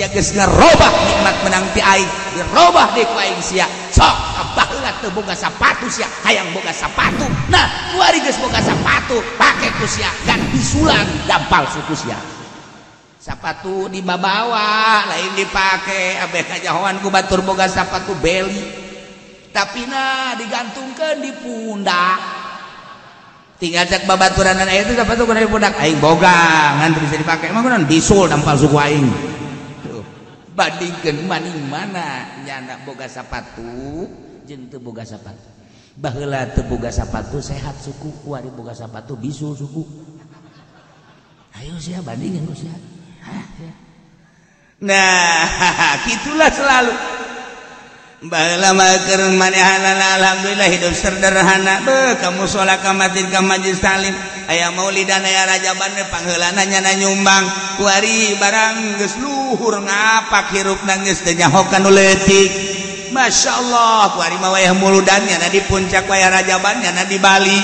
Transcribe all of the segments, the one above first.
Sia geus ngarobah nikmat menang ti aing, dirobah deui ku aing sia. Sok baheula teu boga sapatu sia, hayang boga sapatu. Nah, kuari geus boga sapatu, pake ku sia ganti sulang dampal suku sia. Sapatu dibabawa lain dipake, abeh kajahoan ku batur boga sapatu beli. Tapi nah digantungkeun di pundak. Tinggal cek babaturan aya itu sapatu kudu di pundak aing boga, ngan teu bisa dipake. Emang kunaon bisul dampal suku aing. Tuh, bandingkeun maning mana nyana boga sapatu jeung teu boga sapatu. Baheula teu boga sapatu sehat suku, kuari boga sapatu bisul suku. Ayo sia bandingkeun ku sia. Nah, gitulah selalu. Baheula mah keur manehanana alhamdulillah hidup sederhana. Beuh ka musala ka masjid ka majlis taklim, aya maulidan aya rajaban pangheulana nyana nyumbang. Kuari barang geus luhur ngapak hirupna geus teu nyaho ka nu leutik. Masyaallah, kuari mah wayah muludan nyana di puncak, wayah rajaban nyana di Bali.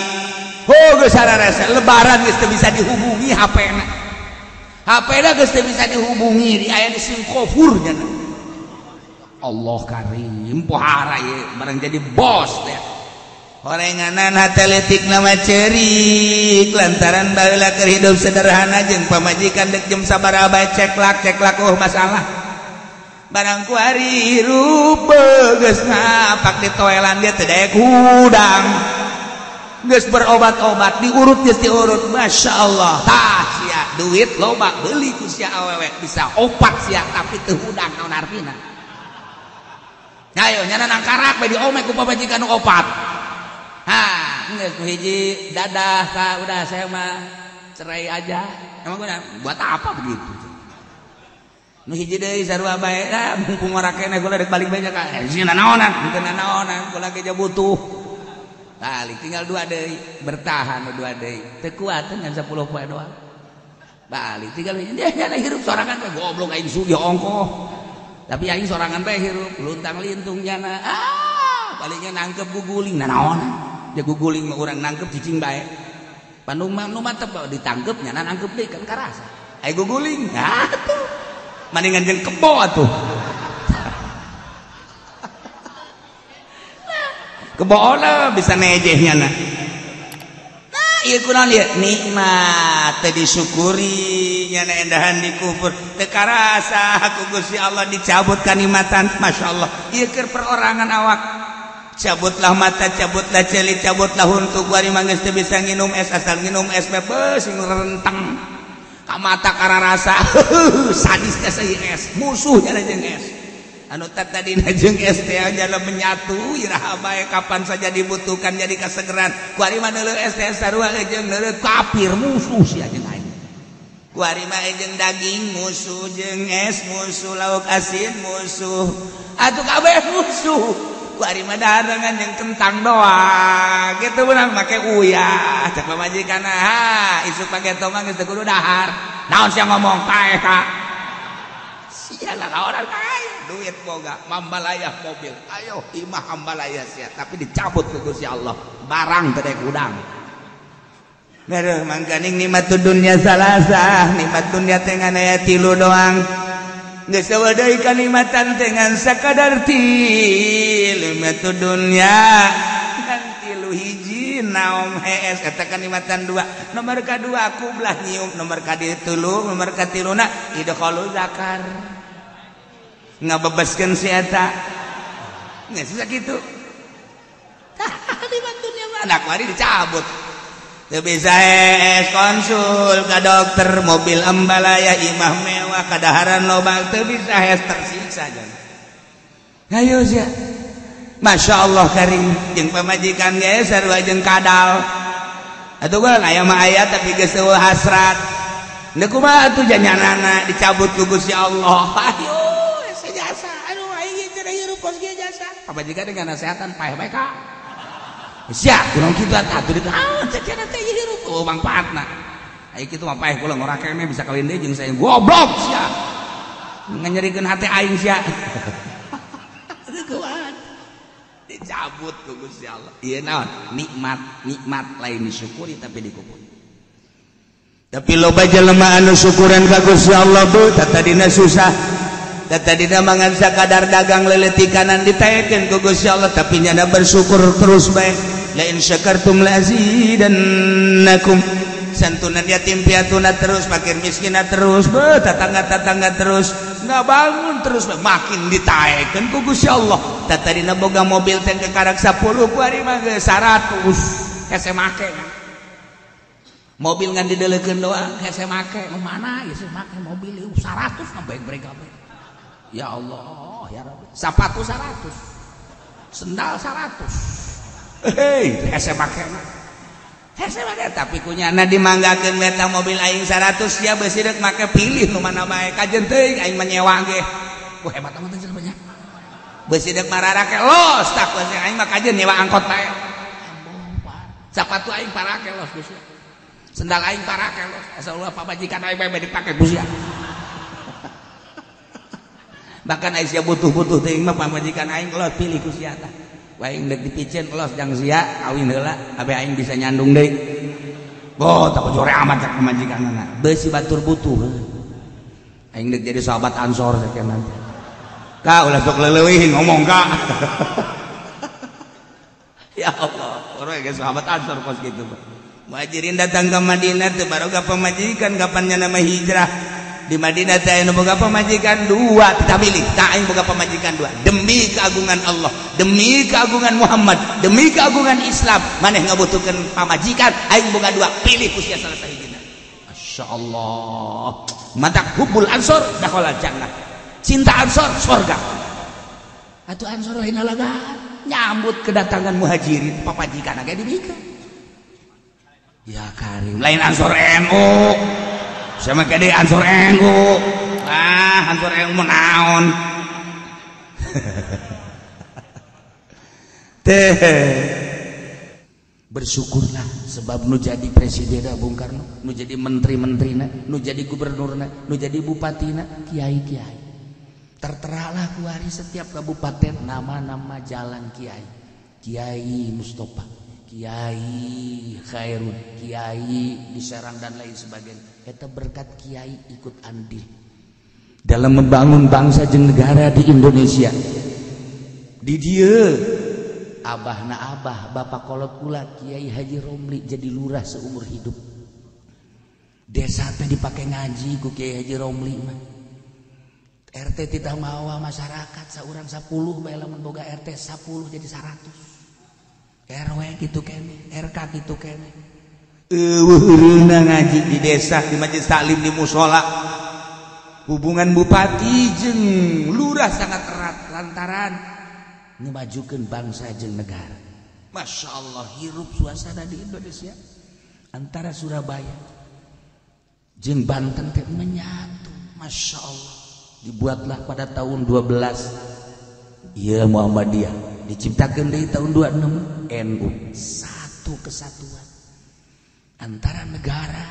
Oh geus sararasa lebaran geus teu bisa dihubungi HP-na. HP-na geus teu bisa dihubungi, di aya di singkofur nyana. Allah karim pohara ye barang jadi bos teh. Horenganan hate leutik nama cerik lantaran baheula keur hidup sederhana jeung pamajikan dek jam sabaraha bae ceklak ceklak oh masalah. Barang kuari hirup geus ngapak di toelan dia teu daek hudang. Geus berobat-obat diurut geus diurut masyaallah. Tah sia duit loba beuli ku sia awewe bisa opat sia tapi teu hudang naon artina. Ayo nyana nangkarak bae diomek ku pamajikan nu opat. Ha, geus nu hiji dadah ka udah saya mah cerai aja. Emang guna buat apa begitu? Nu hiji deui sarua bae, ah mumpung ora keneh kula dek balik bae ka. Sieun nanaonan, henteu nanaonan, kula ge butuh. Balik tinggal dua deui, bertahan dua deui. Teu kuat ngan 10 poe doang. Balik tinggal hiji dia nyana hirup sorangan we goblok aing sugih ongkoh. Tapi aing sorangan bae hirup luntang lintung nyana. Ah, palingnya nangkep guguling nanaon. Dia guguling mah urang nangkep cicing bae. Bandung mah nu mantep ditangkep nyana nangkep deui kan karasa. Ai guguling. Ah tuh. Maningan jeung kebo atuh. Keboona bisa nejeh nyana. Nah, ieu kunaon ieu? Nikmat teu disyukuri nyana endahan dikufur. Teu karasa ku Gusti Allah dicabut kanikmatan. Masyaallah. Ieu keur perorangan awak. Cabutlah mata, cabutlah ceuli, cabutlah huntu kuari mah geus teu bisa nginum es, asal nginum es bebes sing renteng. Ka mata kararasa. Sadis teh seueur es, musuh nyana jeung es. Anu tadina jeung es teh jalan menyatu iraha bae kapan saja dibutuhkan jadi kasegeran. Kuari mah neuleuh es teh sarua jeung neuleuh kafir musuh sia jeung aing. Kuari mah jeung daging musuh, jeung es musuh, lauk asin musuh. Atuh kabeh musuh. Kuari mah dahareungan jeung kentang doang. Kitu beunang make uyah. Cek pamajikan ha, isuk pake tomang geus teu kudu dahar. Naon sia ngomong paeh ka. Sia lah orang kaya duit boga mambalayah mobil ayo imah hambalayah sia tapi dicabut ke Gusti Allah barang teu daek udang. Mereuh mangkaning nikmat dunya salasah, nikmat dunya teh ngan aya tilu doang. Geus eueuh deui kanikmatan teh ngan sakadar tilu nikmat dunya ngan tilu hiji naom hees eta kanikmatan dua. Nomor kadua kublah nyium, nomor katilu, nomor katiluna idkhalu zakar. Ngabebaskeun si eta. Geus susah kitu. Tah nikmat dunya mah anak wari dicabut. Teu bisa es konsul ka dokter, mobil ambalaya, imah mewah, kadaharan loba, teu bisa es tersiksa jan. Hayu sia. Masya Allah karim jeung pamajikan ge sarua jeung kadal. Atuh gua aya mah aya tapi geus eueuh hasrat. Deuk kumaha atuh janyanana dicabut ku Gusti Allah. Ayo jasa. Aduh aing cenah hirup kos ge jasa. Pamajikan dengan nasehatan paeh bae ka. Sia kurang kitu atuh di naon cenah teh hirup oh mangfaatna. Ai kitu mah paeh kula ngora keneh bisa kawin deui jeung saya goblok sia. Nganyerikeun hate aing sia. Kuat. Dicabut ku Gusti Allah. Ieu naon? Nikmat, nikmat lain disyukuri tapi dikufur. Tapi loba jelema anu syukuran ka Gusti Allah bu, tadina susah. Da tadina mangan sakadar dagang leuleutikanan ditaekeun ku Gusti Allah, tapi nyana bersyukur terus bae. La in syakartum la azidannakum. Santunan yatim piatuna terus, fakir miskina terus, beuh tetangga-tetangga terus, nggak bangun terus, makin ditaekeun ku Gusti Allah. Da tadina boga mobil teh kekarak 10 ku ari mah geus 100 hese make. Mobil ngan dideleukeun doang hese make, nu mana ieu sih make mobil ieu 100 ngabaik-baik kabeh. Ya Allah, ya Rabbi. Sepatu 100. Sendal 100. Hei, hese make mah. Hese make tapi kunyana dimanggakeun eta mobil aing 100 sia beusi deuk make pilih nu mana bae kajen teuing aing mah nyewa ge. Wah hebat amat teh jelema nya. Beusi deuk mararake los tak aing mah kajen nyewa angkot bae. Sepatu aing parake los geus. Sendal aing parake los. Asa ulah pamajikan aing bae dipake ku sia. Bahkan Aisyah butuh-butuh teuing mah pamajikan aing los pilih ku sia tah. Aing deuk dipiceun los jang sia kawin heula abe aing bisa nyandung deui. Boh tak jore amat cak pamajikanna. Beusi batur butuh. Aing deuk jadi sahabat Ansor sakeun nanti. Ka ulah sok leuleuwih ngomong ka. Ya Allah, urang ge sahabat Ansor kos kitu. Muhajirin datang ke Madinah teu baroga pamajikan kapan nya nama hijrah. Di Madinah teh anu boga pamajikan dua, kita milih, tak aing boga pamajikan dua demi keagungan Allah, demi keagungan Muhammad, demi keagungan Islam. Maneh ngabutuhkeun pamajikan, aing boga dua, pilih ku sia salah sahijina. Masyaallah. Matak hubbul ansor dakhala jannah. Cinta ansor surga. Atuh ansor lain lalagaan nyambut kedatangan muhajirin, pamajikan ge dibikeun. Ya karim, lain ansor NU. Sama kade Ansor NU. Ah, Ansor NU naon. Teh. Bersyukurlah sebab nu jadi presiden Bung Karno, nu jadi menteri-menterina, nu jadi gubernurna, nu jadi bupatina, kiai-kiai. Terteralah kuari setiap kabupaten nama-nama jalan kiai. Kiai Mustafa, Kiai Khairun, Kiai di Serang dan lain sebagainya. Eta berkat kiai ikut andil dalam membangun bangsa jeung negara di Indonesia. Di dieu abahna abah, bapak kolot kula Kiai Haji Romli jadi lurah seumur hidup. Desa teh dipake ngaji ku Kiai Haji Romli mah. RT tidak mawa masyarakat saurang 10 bae lamun boga RT 10 jadi 100. RW gitu kene, RK gitu kene. Euweuh ngaji di desa, di majelis taklim, di musola. Hubungan bupati jeung lurah sangat erat lantaran ngemajukeun bangsa jeung negara. Masya Allah, hirup suasana di Indonesia antara Surabaya jeung Banten teh menyatu. Masya Allah, dibuatlah pada tahun 12 ieu Muhammadiyah diciptakan dari tahun 26 NU, satu kesatuan antara negara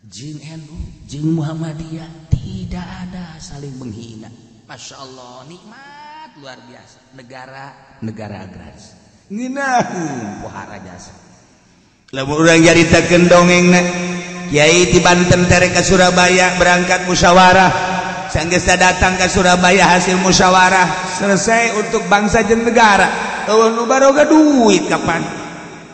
jeung NU jeung Muhammadiyah, tidak ada saling menghina. Masya Allah, nikmat luar biasa. Negara negara agraris ngeunaheun pohara jasa. Lamun urang nyaritakeun dongengna kiai ti Banten tere ka Surabaya berangkat musyawarah, sanggeus datang ke Surabaya hasil musyawarah selesai untuk bangsa jeung negara. Eueuh nu baroga duit kapan?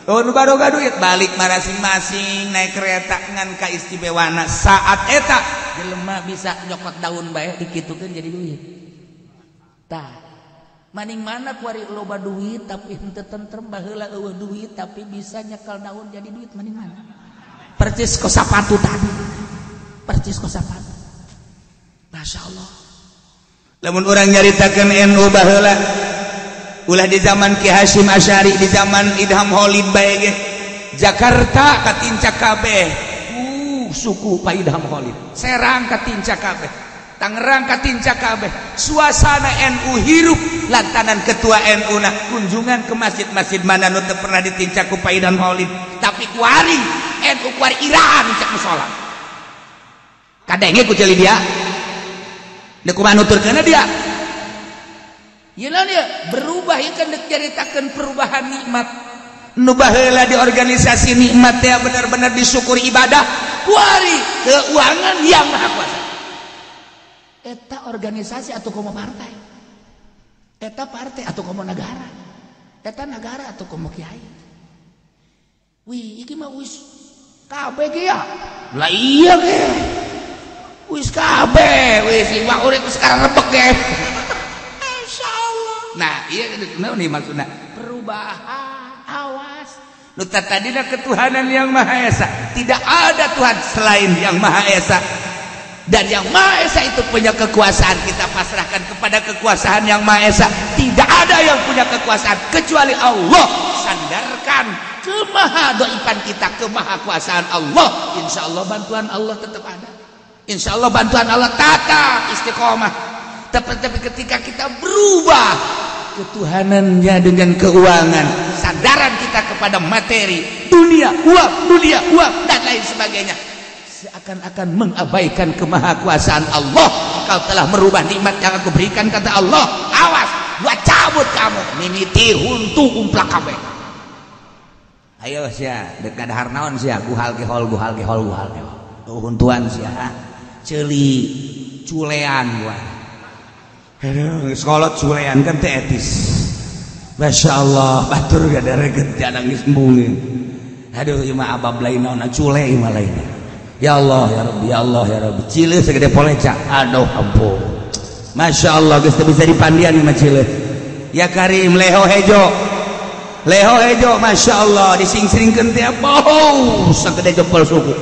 Eueuh nu baroga duit balik masing-masing naik kereta ngan ka istimewana. Saat eta jelema bisa nyokot daun bae dikitukeun jadi duit. Tah, maning mana kuari loba duit tapi henteu tentrem, baheula eueuh duit tapi bisa nyekel daun jadi duit, maning mana? Percis ko sapatu tadi. Percis ko sapatu. Masya Allah. Lamun urang nyaritakeun NU baheula ulah di zaman Ki Hasyim Asy'ari, di zaman Idham Holid bae ge. Jakarta katincak kabeh. Suku Pak Idham Holid. Serang katincak kabeh. Tangerang katincak kabeh. Suasana NU hirup lantaran ketua NU na kunjungan ke masjid-masjid mana nu teu pernah ditincak ku Pak Idham Holid. Tapi kuari NU kuari irahan cek musola. Kadenge ku ceuli dia. Deuk kumaha nuturkeunna dia. Ieu naon ieu? Berubah ieu kan deuk nyaritakeun perubahan nikmat. Nu baheula di organisasi nikmat teh bener-bener disyukuri ibadah, kuari keuangan yang maha kuasa. Eta organisasi atau komo partai, eta partai atau komo negara, eta negara atau komo kiai. Wih, iki mah wis kabeh ge ya. Lah iya ge. Wis kabeh, wis iwak urip sekarang rebek ge. Insyaallah. Nah, iya nih maksudna perubahan, awas. Nu tadina ketuhanan yang Maha Esa, tidak ada Tuhan selain yang Maha Esa. Dan yang Maha Esa itu punya kekuasaan, kita pasrahkan kepada kekuasaan yang Maha Esa. Tidak ada yang punya kekuasaan kecuali Allah. Sandarkan kemahadoipan kita ke mahakuasaan Allah. Insya Allah bantuan Allah tetap ada. Insya Allah bantuan Allah tetap istiqomah. Tapi ketika kita berubah ketuhanannya dengan keuangan, sandaran kita kepada materi, dunia, uang, dan lain sebagainya, seakan-akan mengabaikan kemahakuasaan Allah. Kau telah merubah nikmat yang aku berikan, kata Allah. Awas, gua cabut kamu. Mimiti huntu umplak kabeh. Ayo sia, dekat dahar naon sia, guhal gehol guhal gehol guhal gehol. Huntuan sia, ceuli culean gua. Aduh, sekolah culean kan teh etis. Masya Allah, batur gak ada reget nangis embungin. Aduh, ieu mah abab lain naon cule ieu mah lain. Ya Allah ya Rabbi, ya Allah ya Rabbi. Cile segede poleca. Aduh ampun. Masya Allah geus teu bisa dipandian ieu mah cile. Ya Karim leho hejo. Leho hejo Masya Allah dising-singkeun teh bau sagede jempol suku.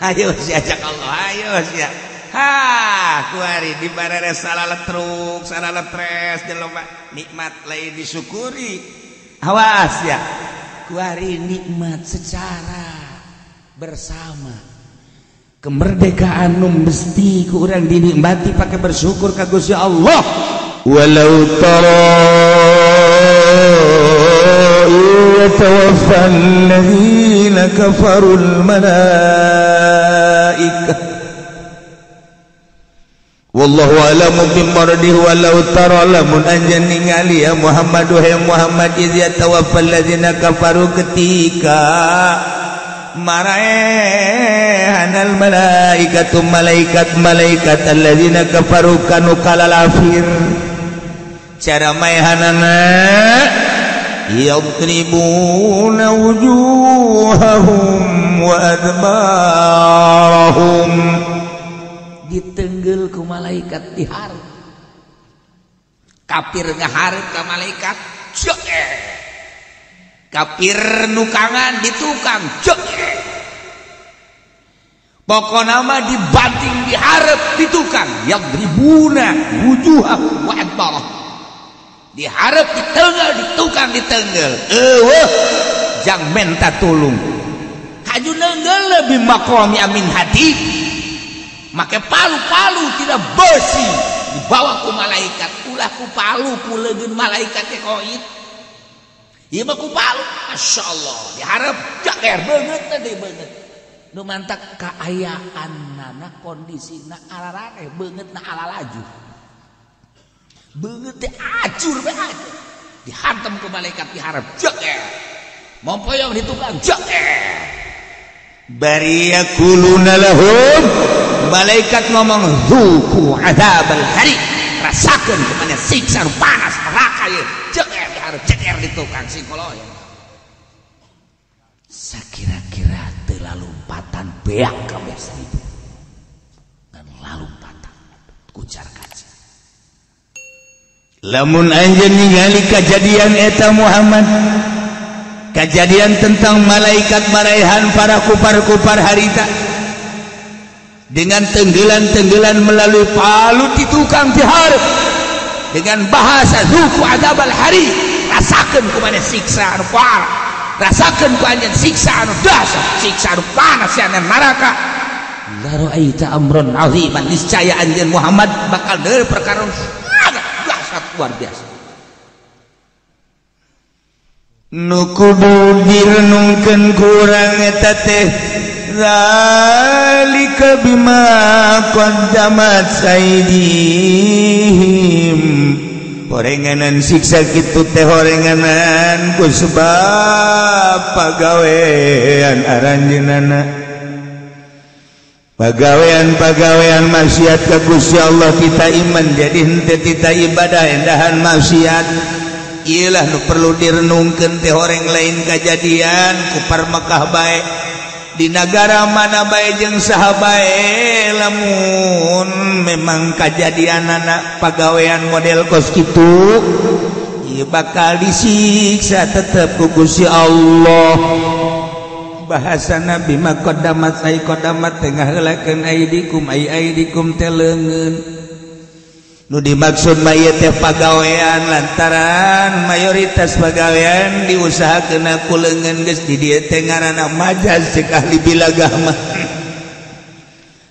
Ayo sia cak Allah, ayo sia. Ha, kuari di barere salaletruk, salaletres jelema nikmat lain disyukuri. Awas ya. Kuari nikmat secara bersama. Kemerdekaan nu mesti ku urang dinikmati pakai bersyukur ka Gusti Allah. Walau tara yatawaffal ladzina kafarul malaikah wallahu alamu bimardihi walau tara lamun anjeun ningali ya Muhammad ya Muhammad iz yatawaffal ladzina kafaru ketika maraehanal malaikatu malaikat malaikat alladzina kafaru kanu kalalafir cara maehanana yadribuna wujuhahum wa adbarahum ditenggel ku malaikat diharap kafir ngaharep ka malaikat cek kafir nukangan ditukang cek pokona mah dibanting diharep ditukang yadribuna wujuhahum wa adbarahum diharep ditenggel ditukang ditenggel eueuh jang menta tulung haju nenggel lebih maqami amin hati make palu-palu tidak besi dibawa ku malaikat ulah ku palu ku leungeun malaikat teh koit ieu mah ku palu masyaallah diharep jaker beungeut teh beungeut nu mantak kaayaanana kondisina araraneh beungeutna alalaju beungeut teh acur bae acur dihantam ku malaikat diharep jaker mompoyong di tukang jaker bari yaquluna lahum malaikat ngomong zuku adzabal hari rasakeun kumaha siksa panas neraka ieu ceker dihareup ceker di tukang singkoloy sakira-kira teu lalumpatan beak kabeh seribu dan lalumpatan kucar kacir lamun anjeun ningali kajadian eta Muhammad kejadian tentang malaikat maraihan para kupar-kupar harita dengan tenggelan-tenggelan melalui palu di tukang diharap dengan bahasa zuku adzabal hari rasakeun kumaha siksa anu parah rasakeun ku anjeun siksa anu dahsyat siksa anu panas anu neraka la ra'aita amran aziman niscaya anjeun Muhammad bakal deui perkara dahsyat luar biasa nu kudu direnungkeun kurang eta teh zalika bima qaddamat aydihim horenganan siksa kitu teh horenganan ku sebab pagawean aranjeunana Pagawean-pagawean maksiat ka Gusti Allah kita iman jadi henteu tita ibadah endahan maksiat. Iyalah nu perlu direnungkeun teh horeng lain kajadian kupar Mekah bae di nagara mana bae jeung saha bae lamun memang kajadianana pagawean model kos kitu ieu bakal disiksa tetep ku Gusti Allah. Bahasa Nabi mah qaddamat ai qaddamat teh ngaheulakeun aidikum ai aidikum teh leungeun. Nu dimaksud mah ieu teh pagawean lantaran mayoritas pagawean diusahakeun ku leungeun geus di dieu teh ngaranna majaz ceuk ahli bilagah mah.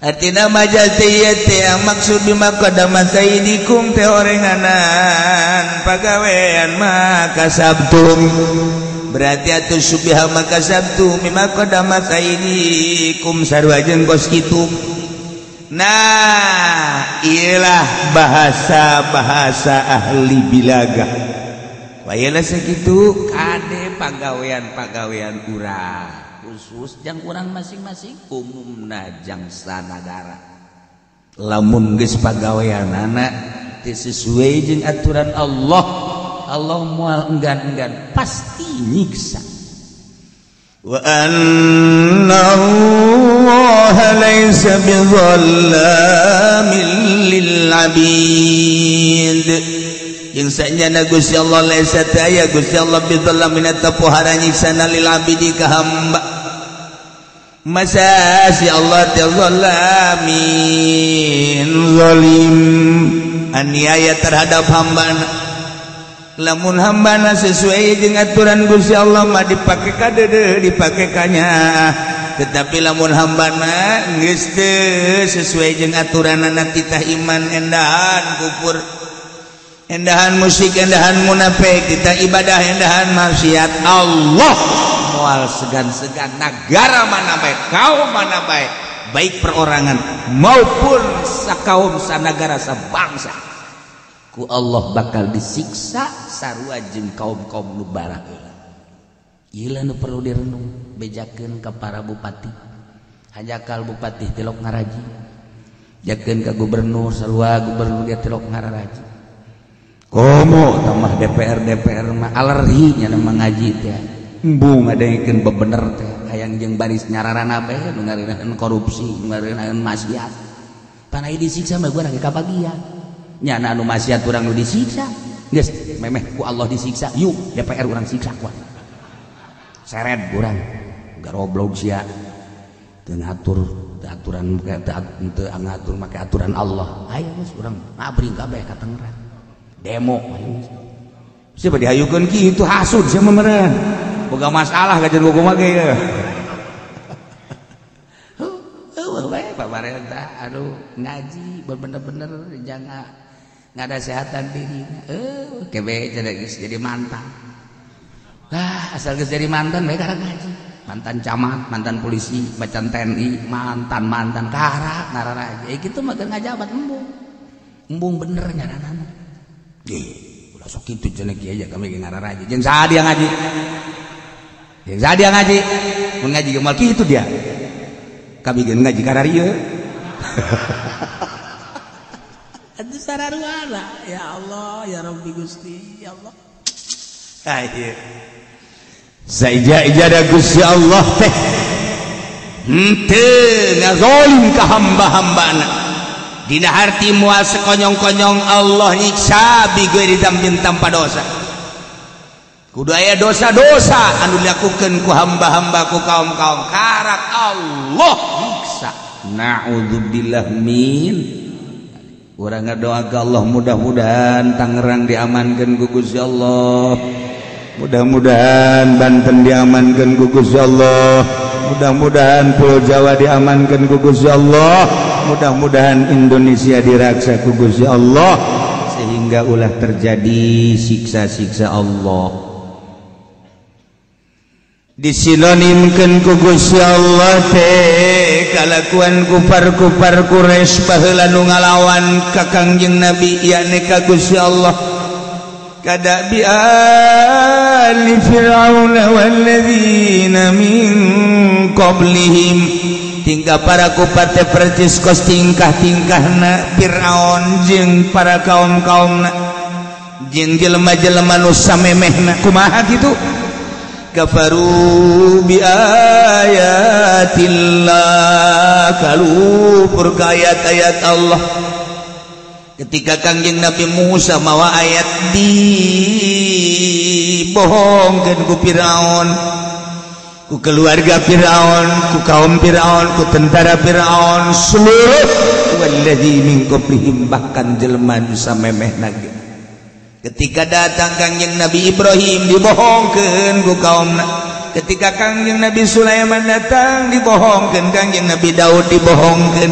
Artina majaz teh ieu teh maksud bima qaddamat aidikum teh orenganan pagawean mah kasabtum. Berarti atuh subiha maka sabtu mimma qaddamat aidikum sarua jeung kos kitu. Nah, iyalah bahasa-bahasa ahli bilagah. Wayalah sakitu kade pagawean-pagawean urang khusus jang urang masing-masing umumna jang sanagara. Lamun geus pagaweanana teu sesuai jeung aturan Allah, Allah mual enggan-enggan pasti nyiksa. Wa anna Allah laisa bizallamin lil abid. Jeung sanyana Gusti Allah laisa teu aya Gusti Allah bizallamin tapohara nyiksana lil abidi ka hamba. Masa si Allah teh zalamin zalim aniaya terhadap hambana. Lamun hambana sesuai jeung aturan Gusti Allah mah dipake ka deudeuh dipake ka nyaah. Tetapi lamun hambana geus teu sesuai jeung aturanana titah iman endahan kufur, endahan musyrik, endahan munafik, titah ibadah endahan maksiat, Allah moal segan-segan nagara mana bae kaum mana bae baik perorangan maupun sakaum sanagara sabangsa ku Allah bakal disiksa sarua jeung kaum-kaum nu baraheula. Ieu nu perlu direnung bejakeun ka para bupati. Hanjakal bupati tilok ngaraji. Jakeun ka gubernur sarua gubernur dia tilok ngararaji. Komo tambah DPR DPR mah alergi nya ngaji teh. Embung ngadengkeun bebener teh hayang jeung baris nyararana bae nu ngareunaan korupsi, nu ngareunaan maksiat. Panai disiksa mah gua lagi kabagian. Nyana anu maksiat urang nu disiksa geus memeh ku Allah disiksa yuk DPR urang siksa kuat seret urang garoblog sia teu ngatur aturan teu ngatur make aturan Allah ayo geus urang ngabring kabeh ka Tangerang demo ayo geus sia dihayukeun kitu hasud sia meureun boga masalah kajeun kumaha ge ieu. Heueuh bae pamarentah aduh ngaji bener-bener jangan ngadasehatan diri kebe geus jadi mantan. Lah asal geus jadi mantan bae karek ngaji. Mantan camat, mantan polisi, macan TNI, mantan-mantan karak ngararaja. Kitu mah keur ngajabat embung. Embung bener nyaranana. Ih, ulah sok kitu cenah kieu aja kami ge ngararaja. Jeung saha dia ngaji? Jeung saha dia ngaji? Mun ngaji ge moal kitu dia. Kami ge ngaji kararieu. Atuh sararuana ya Allah ya Rabbi Gusti ya Allah. Ayo. Saija-ijada Gusti Allah teh henteu ngazolim ka hamba-hambana. Dina harti moal sekonyong-konyong Allah nyiksa bighairi dzambin tanpa dosa. Kudu aya dosa-dosa anu dilakukeun ku hamba-hamba ku kaum-kaum karak Allah nyiksa. Na'udzubillah min. Urang ngadoa ka Allah mudah-mudahan Tangerang diamankeun ku Gusti Allah. Mudah-mudahan Banten diamankeun ku Gusti Allah. Mudah-mudahan Pulau Jawa diamankeun ku Gusti Allah. Mudah-mudahan Indonesia diraksa ku Gusti Allah sehingga ulah terjadi siksa-siksa Allah. Disinonimkeun ku Gusti Allah teh kalakuan kufar-kufar Quraisy baheula nu ngalawan ka Kangjeng Nabi yakni ka Gusti Allah. Kada bi ali fir'auna walladzina min qablihim Tingkah para kufar teh percis kos tingkah-tingkahna Firaun jeung para kaum-kaumna jeung jelema-jelema nu samemehna. Kumaha kitu? Kafaru bi ayatillah, kalupur ka ayat-ayat Allah. Ketika Kangjeng Nabi Musa mawa ayat dibohongkeun ku Firaun, ku keluarga Firaun, ku kaum Firaun, ku tentara Firaun, seluruh wallazi min qablihim, bahkan jelema nu samemehna ge. Ketika datang Kangjeng Nabi Ibrahim dibohongkeun ku kaumna. Ketika Kangjeng Nabi Sulaiman datang dibohongkeun, Kangjeng Nabi Daud dibohongkeun.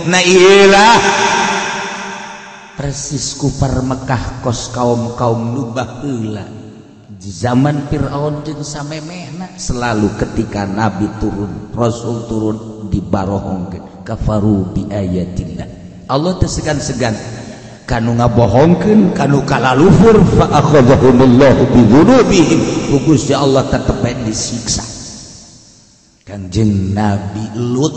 Nah iyalah persis kufar Mekah kos kaum-kaum nu baheula di zaman Firaun jeung samemehna, selalu ketika nabi turun, rasul turun dibarohongkeun, kafaru bi ayatillah. Allah teu segan-segan kanu ngabohongkeun, kanu kalaluhur, fa akhadhahumullahu bi dzunubihim, ku Gusti Allah tetep bae disiksa. Kangjeng Nabi Lut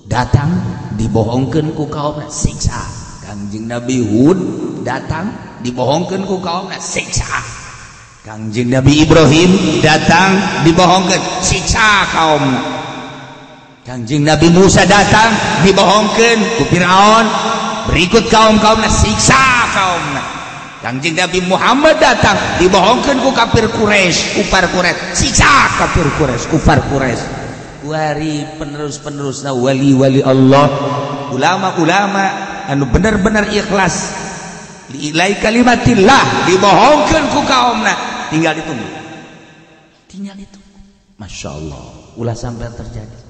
datang dibohongkeun ku kaumna, siksa. Kangjeng Nabi Hud datang dibohongkeun ku kaumna, siksa. Kangjeng Nabi Ibrahim datang dibohongkeun, siksa kaumna. Kangjeng Nabi Musa datang dibohongkeun ku Firaun, berikut kaum-kaumna, siksa kaumna. Kangjeng Nabi Muhammad datang dibohongkeun ku kafir Quraisy, kufar Quraisy, siksa kafir Quraisy, kufar Quraisy. Wari penerus-penerusna wali-wali Allah, ulama-ulama anu bener-bener ikhlas liilai kalimatillah dibohongkeun ku kaumna, tinggal ditunggu, tinggal ditunggu. Masya Allah, ulah sampai terjadi.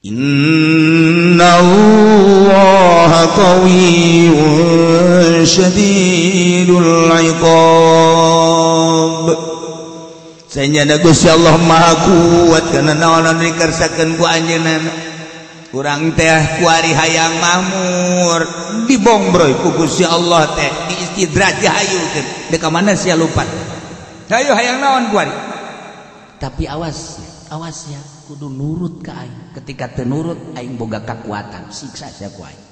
Inna Allaha qawiyyun syadidul iqab. Sanyana Gusti Allah Maha Kuat kana naon anu dikersakeun ku anjeunna. Urang teh kuari hayang mahmur dibongbroy ku Gusti Allah teh diistidraj dihayukeun. Deuk ka mana sia lupat? Hayu hayang naon kuari? Tapi awas, awas ya, kudu nurut ka aing. Ketika teu nurut aing boga kakuatan, siksa sia ku aing.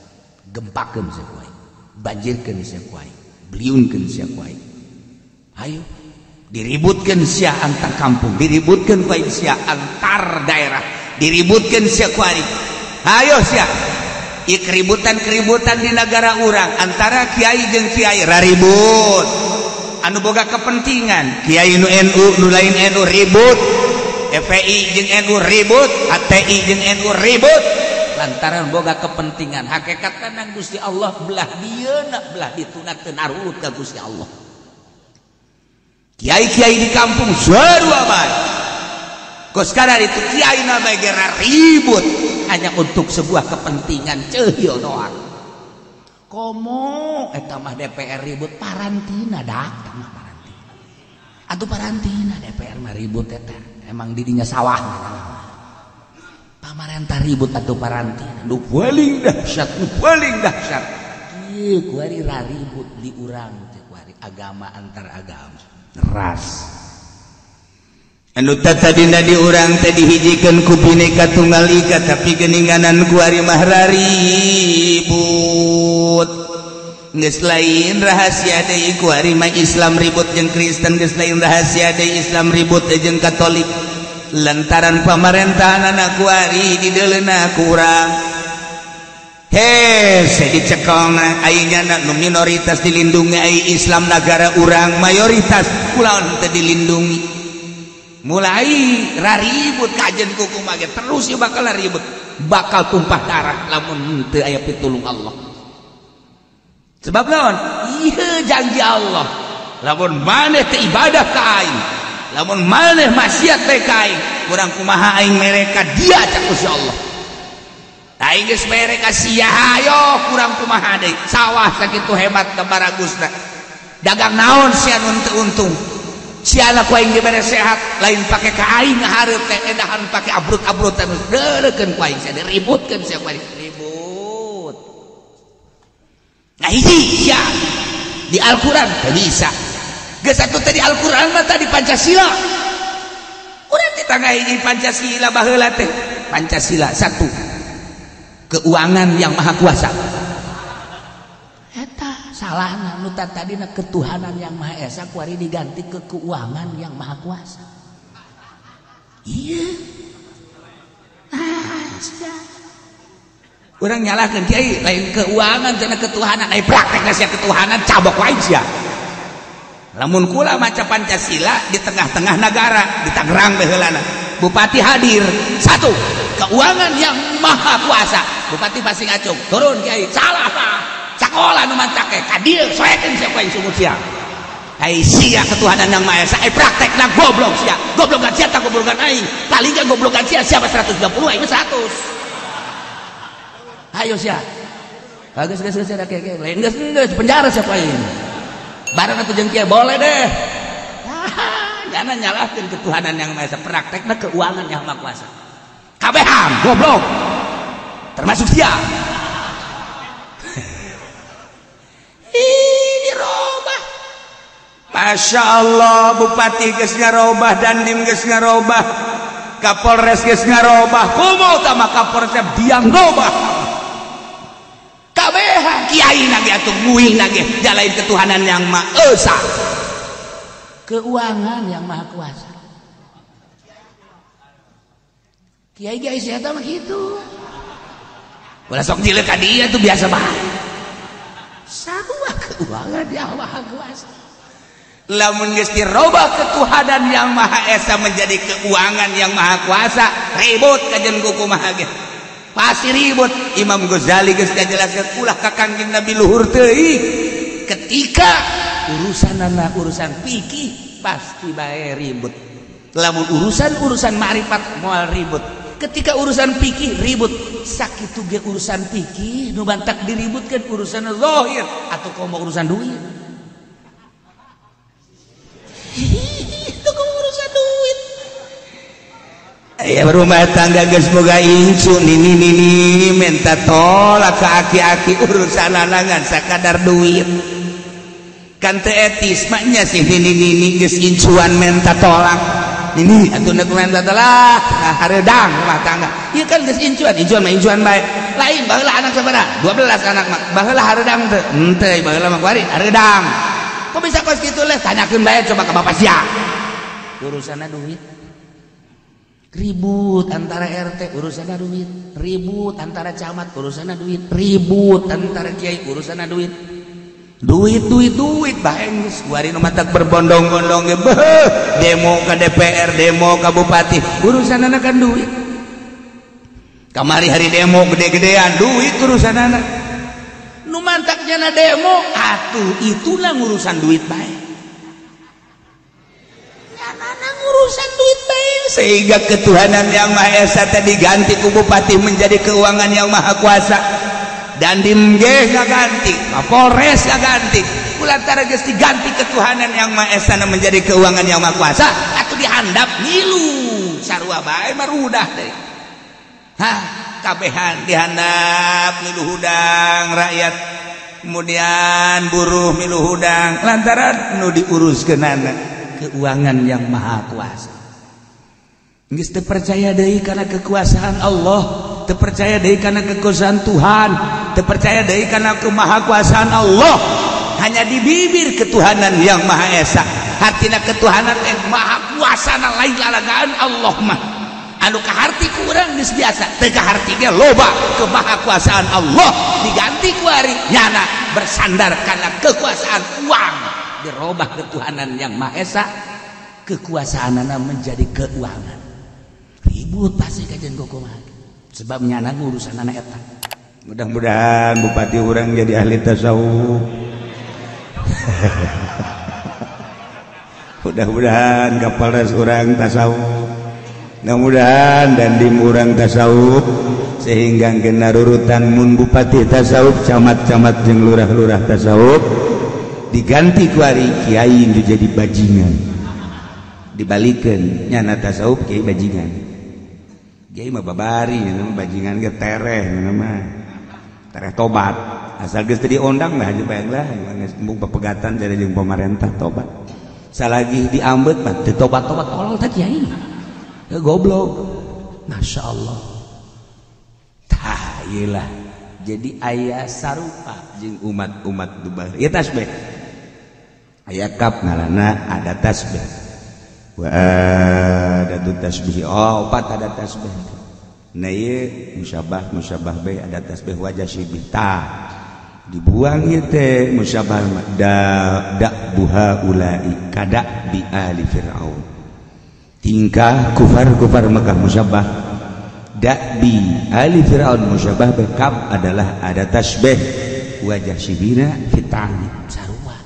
Gempakeun sia ku aing. Banjirkeun sia ku aing. Beliunkeun sia ku aing. Hayu diributkeun sia antar kampung, diributkeun ku aing sia antar daerah, diributkeun sia ku aing. Ayo sia, keributan-keributan di negara urang antara kiai jeung kiai raribut, anu boga kepentingan kiai nu NU nu lain NU ribut, FPI jeung NU ribut, HTI jeung NU ribut, lantaran boga kepentingan. Hakikatna nang Gusti Allah belah dieuna belah dituna teu narurut ka Gusti Allah. Kiai-kiai di kampung sarua bae. Kos kadar itu kiai na bae ribut hanya untuk sebuah kepentingan ceuhil doang. Komo eta mah DPR ribut parantina dak mah parantina. Atuh parantina DPR mah ribut eta. Emang didinya sawah. Pamarentah ribut atuh parantina. Nu paling dahsyat, nu paling dahsyat. Ieu kuari raribut di urang teh kuari agama antar agama. Ras. Anu tadina di urang teh dihijikeun ku Bhinneka Tunggal Ika tapi geuninganan kuari mah raribut. Geus lain rahasia deui kuari mah Islam ribut jeung Kristen, geus lain rahasia deui Islam ribut jeung Katolik. Lantaran pamarentahanana kuari dideuleuna ku urang. Heh, dicekelna ayeuna nu minoritas dilindungi, ai Islam nagara urang mayoritas kulaon teu dilindungi. Mulai raribut kajen kuku mage terus ya bakal ribut, bakal tumpah darah lamun teu aya pitulung Allah. Sebab naon? Ieu janji Allah. Lamun maneh teu ibadah ka aing, lamun maneh maksiat teh ka aing, kurang kumaha aing mereka dia cak Gusti Allah. Aing geus mereka sia ayo kurang kumaha deui. Sawah sakitu hebat da baragusna. Dagang naon sia nu teu untung. Siala ku aing dibere sehat lain pake ka aing hareup teh edahan pake abrut-abrutan deuleukeun ku aing sia diributkeun sia ku aing ribut. Nah hiji sia di Al-Qur'an teu bisa. Geus atuh teh di Al-Qur'an mah tadi Pancasila. Urang teh tangga hiji Pancasila baheula teh. Pancasila satu, keuangan yang maha kuasa. Eta salahna nu tadina ketuhanan yang maha esa kuari diganti ke keuangan yang maha kuasa. Iya. Ah, sia. Urang nyalahkeun kiai lain keuangan cenah ketuhanan, ai praktekna sia ketuhanan cabok wae sia. Lamun kula maca Pancasila di tengah-tengah negara, di Tangerang baheulana. Bupati hadir, satu, keuangan yang maha kuasa. Bupati pasti ngacung, turun kiai, salah tah. Sakola nu mancake, kadir soekeun sia ku aing sumut sia. Ai sia ketuhanan yang maha esa, ai praktekna goblok sia. Goblokan sia tak goblokan aing. Paling ge goblokan sia siapa 120 aing 100. Ayo sia. Geus geus geus ada kiai lain geus geus penjara sia ku aing. Bareng atuh jeung kiai boleh deh. Jangan nyalahkeun ketuhanan yang maha esa, praktekna keuangan yang maha kuasa. Kabehan goblok. Termasuk sia. Ih, dirobah. Masya Allah, bupati geus ngarobah, dandim geus ngarobah, kapolres geus ngarobah, kumaha tah mah kapolres diang robah. Kabehan kiai nage atuh nguing nage jalain ketuhanan yang maha esa, keuangan yang maha kuasa. Kiai kiai sia mah kitu. Ulah sok jileuk ka dieu tuh biasa bae. Sarua keuangan yang maha kuasa. Lamun geus dirobah ketuhanan yang maha esa menjadi keuangan yang maha kuasa, ribut kajen kumaha ge. Pasti ribut. Imam Ghazali geus ngajelaskeun ulah ka Kangjeng Nabi luhur teuing. Ketika urusanana urusan fikih pasti bae ribut. Lamun urusan-urusan ma'rifat moal ribut. Ketika urusan fikih ribut. Sakitu ge urusan fikih nu bantak diributkeun urusan zahir atau komo urusan duit. Itu komo urusan duit. Aya rumah tangga geus boga incu nini nini minta tolak ke aki-aki urusan lanangan sakadar duit. Kan teu etis maknya sih nini nini geus incuan minta tolak. Nini atuh nek minta tolak nah hareudang rumah tangga. Ieu kan geus incuan, incuan mah incuan bae. Lain baheula anak sabaraha? 12 anak mah. Baheula hareudang teu? Henteu, baheula mah kuari hareudang. Kok bisa kos kitu leh? Tanyakeun bae coba ka bapak sia. Urusanna duit. Ribut antara RT urusanna duit, ribut antara camat urusanna duit, ribut antara kiai urusanna duit. Duit duit duit bae geus kuari nu matak berbondong-bondong ge beuh demo ka DPR, demo ka bupati, urusanna kan duit. Kamari hari demo gede-gedean duit urusanna. Nu mantak jana demo atuh itulah ngurusan duit bae. Nyanana ngurusan duit bae sehingga ketuhanan yang maha esa tadi diganti ku bupati menjadi keuangan yang maha kuasa. Dandim ge ngaganti, Kapolres ngaganti, kulantara geus diganti ketuhanan yang maha esa menjadi keuangan yang maha kuasa atuh dihandap ngilu sarua bae marudah deui. Hah, kabehan dihandap milu hudang rakyat, kemudian buruh milu hudang lantaran nu diuruskeunana keuangan yang maha kuasa. Geus teu percaya deui kana kekuasaan Allah, teu percaya deui kana kekuasaan Tuhan, teu percaya deui kana kemahakuasaan Allah. Hanya di bibir ketuhanan yang maha esa. Hartina ketuhanan yang maha kuasana lain lalagaan Allah mah. Anu kaharti ku urang geus biasa, teu kaharti ge loba kemahakuasaan Allah diganti ku ari nyana bersandar kana kekuasaan uang. Dirobah ketuhanan yang maha esa, kekuasaanana menjadi keuangan. Ribut pasti kajian kumaha. Sebab nyana urusan anak eta. Mudah-mudahan bupati urang jadi ahli tasawuf. Mudah-mudahan kapolres urang tasawuf. Mudah-mudahan dandim urang tasawuf sehingga kena rurutan mun bupati tasawuf, camat-camat jeung lurah-lurah tasawuf diganti ku ari kiai nu jadi bajingan. Dibalikeun nyana tasawuf kiai bajingan. Kiai mah babari nyana mah bajingan ge tereh nyana mah. Tereh tobat. Asal geus teu diondang lah aja bayang lah geus embung pepegatan jadi jeung pemerintah tobat. Salagi diambet mah teu tobat-tobat tolol teh kiai. Goblok. Masya Allah. iyalah jadi aya sarupa jeung umat-umat dubar ieu tasbih aya kap ngaranna ada tasbih wa ada tasbih oh opat ada tasbih nah ieu musyabah musyabah bae ada tasbih wajah syibih tah dibuang ieu teh musyabah da buha ulai kada bi ali fir'aun tingkah kufar-kufar Mekah musyabah da'bi ali fir'aun musyabah bekab adalah ada tasbih wajah sibina fitani sarua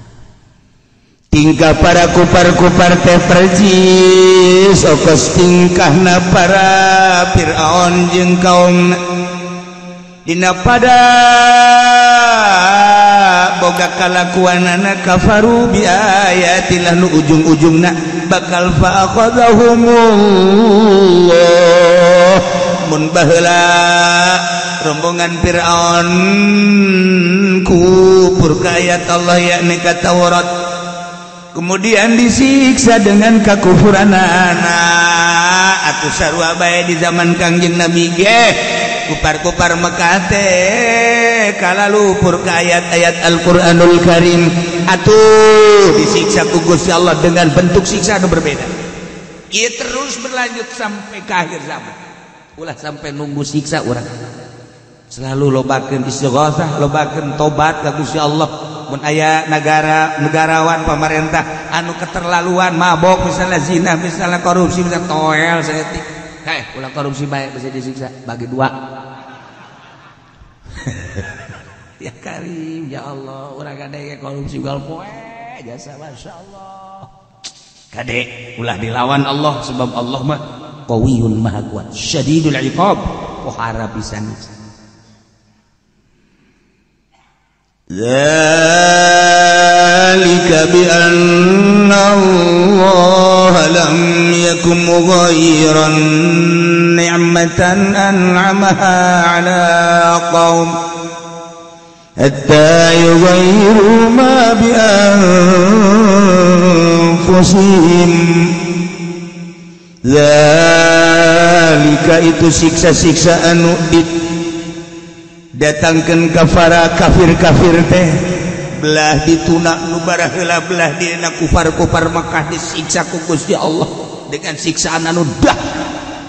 tingkah para kufar-kufar teh percis okos tingkahna para fir'aun jeung kaum dina pada boga kalakuanana kafaru bi ayatillah nu ujung-ujungna bakal fa akhadhahumullah mun baheula rombongan Fir'aun kufur ka ayat Allah yakni ka Taurat kemudian disiksa dengan kakufuranana atuh sarua bae di zaman Kangjeng Nabi ge kupar-kupar Mekah teh kalalupur ka ayat-ayat Al-Qur'anul Karim atuh disiksa ku Gusti Allah dengan bentuk siksa anu berbeda. Ieu terus berlanjut sampai ke akhir zaman. Ulah sampai nunggu siksa urang. Selalu lobakeun istighosah, lobakeun tobat ka Gusti Allah. Mun aya negara negarawan pemerintah anu keterlaluan mabok misalnya zina misalnya korupsi misalnya toel saeutik. Heh, ulah korupsi bae bisa disiksa bagi dua. Ya Karim, ya Allah, urang kade korupsi gal poe jasa masyaallah. Kade ulah dilawan Allah sebab Allah mah qawiyun maha kuat, syadidul iqab, pohara pisan. Dzalika bi anna Allah lam yakum mughayyiran ni'matan an'amaha 'ala qaum hatta yughayyiru ma bi anfusihim. Dzalika itu siksa-siksa anu datangkan kafara kafir-kafir teh belah dituna nu baraheula belah dina kufar-kufar Mekah disiksa ku Gusti Allah dengan siksaan anu dah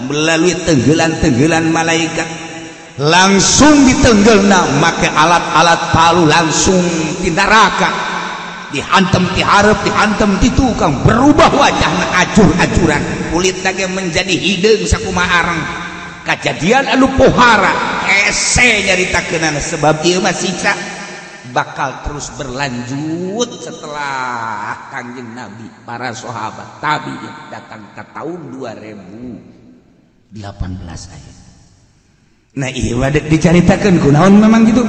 melalui tenggelan-tenggelan malaikat langsung ditenggelna make alat-alat palu langsung di neraka dihantem ti hareup dihantem ti tukang berubah wajahna acur-acuran kulitna ge menjadi hideung sakumaha areng kajadian anu pohara hese nyaritakeunana sebab ieu mah siksa bakal terus berlanjut setelah Kangjeng Nabi para sahabat tabi'in datang ke tahun 2018 ayat. Nah ieu mah dek dicaritakeun kunaon memang gitu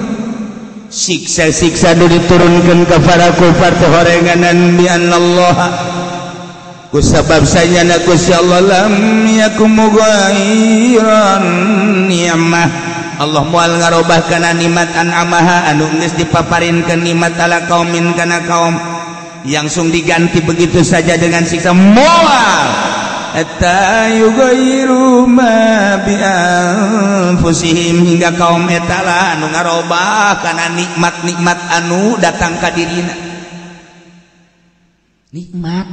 siksa-siksa nu diturunkeun ka para kufar teh horenganan bi anallah kusabab sanyana Gusti Allah lam yakum mughayyiran ni'mah Allah moal ngarobah kana nikmat an'amaha anu geus dipaparinkeun nikmat ala kaumin kana kaum yang langsung diganti begitu saja dengan siksa moal hatta yughayyiru ma bi anfusihim hingga kaum eta lah anu ngarobah kana nikmat-nikmat anu datang ka dirina. Nikmat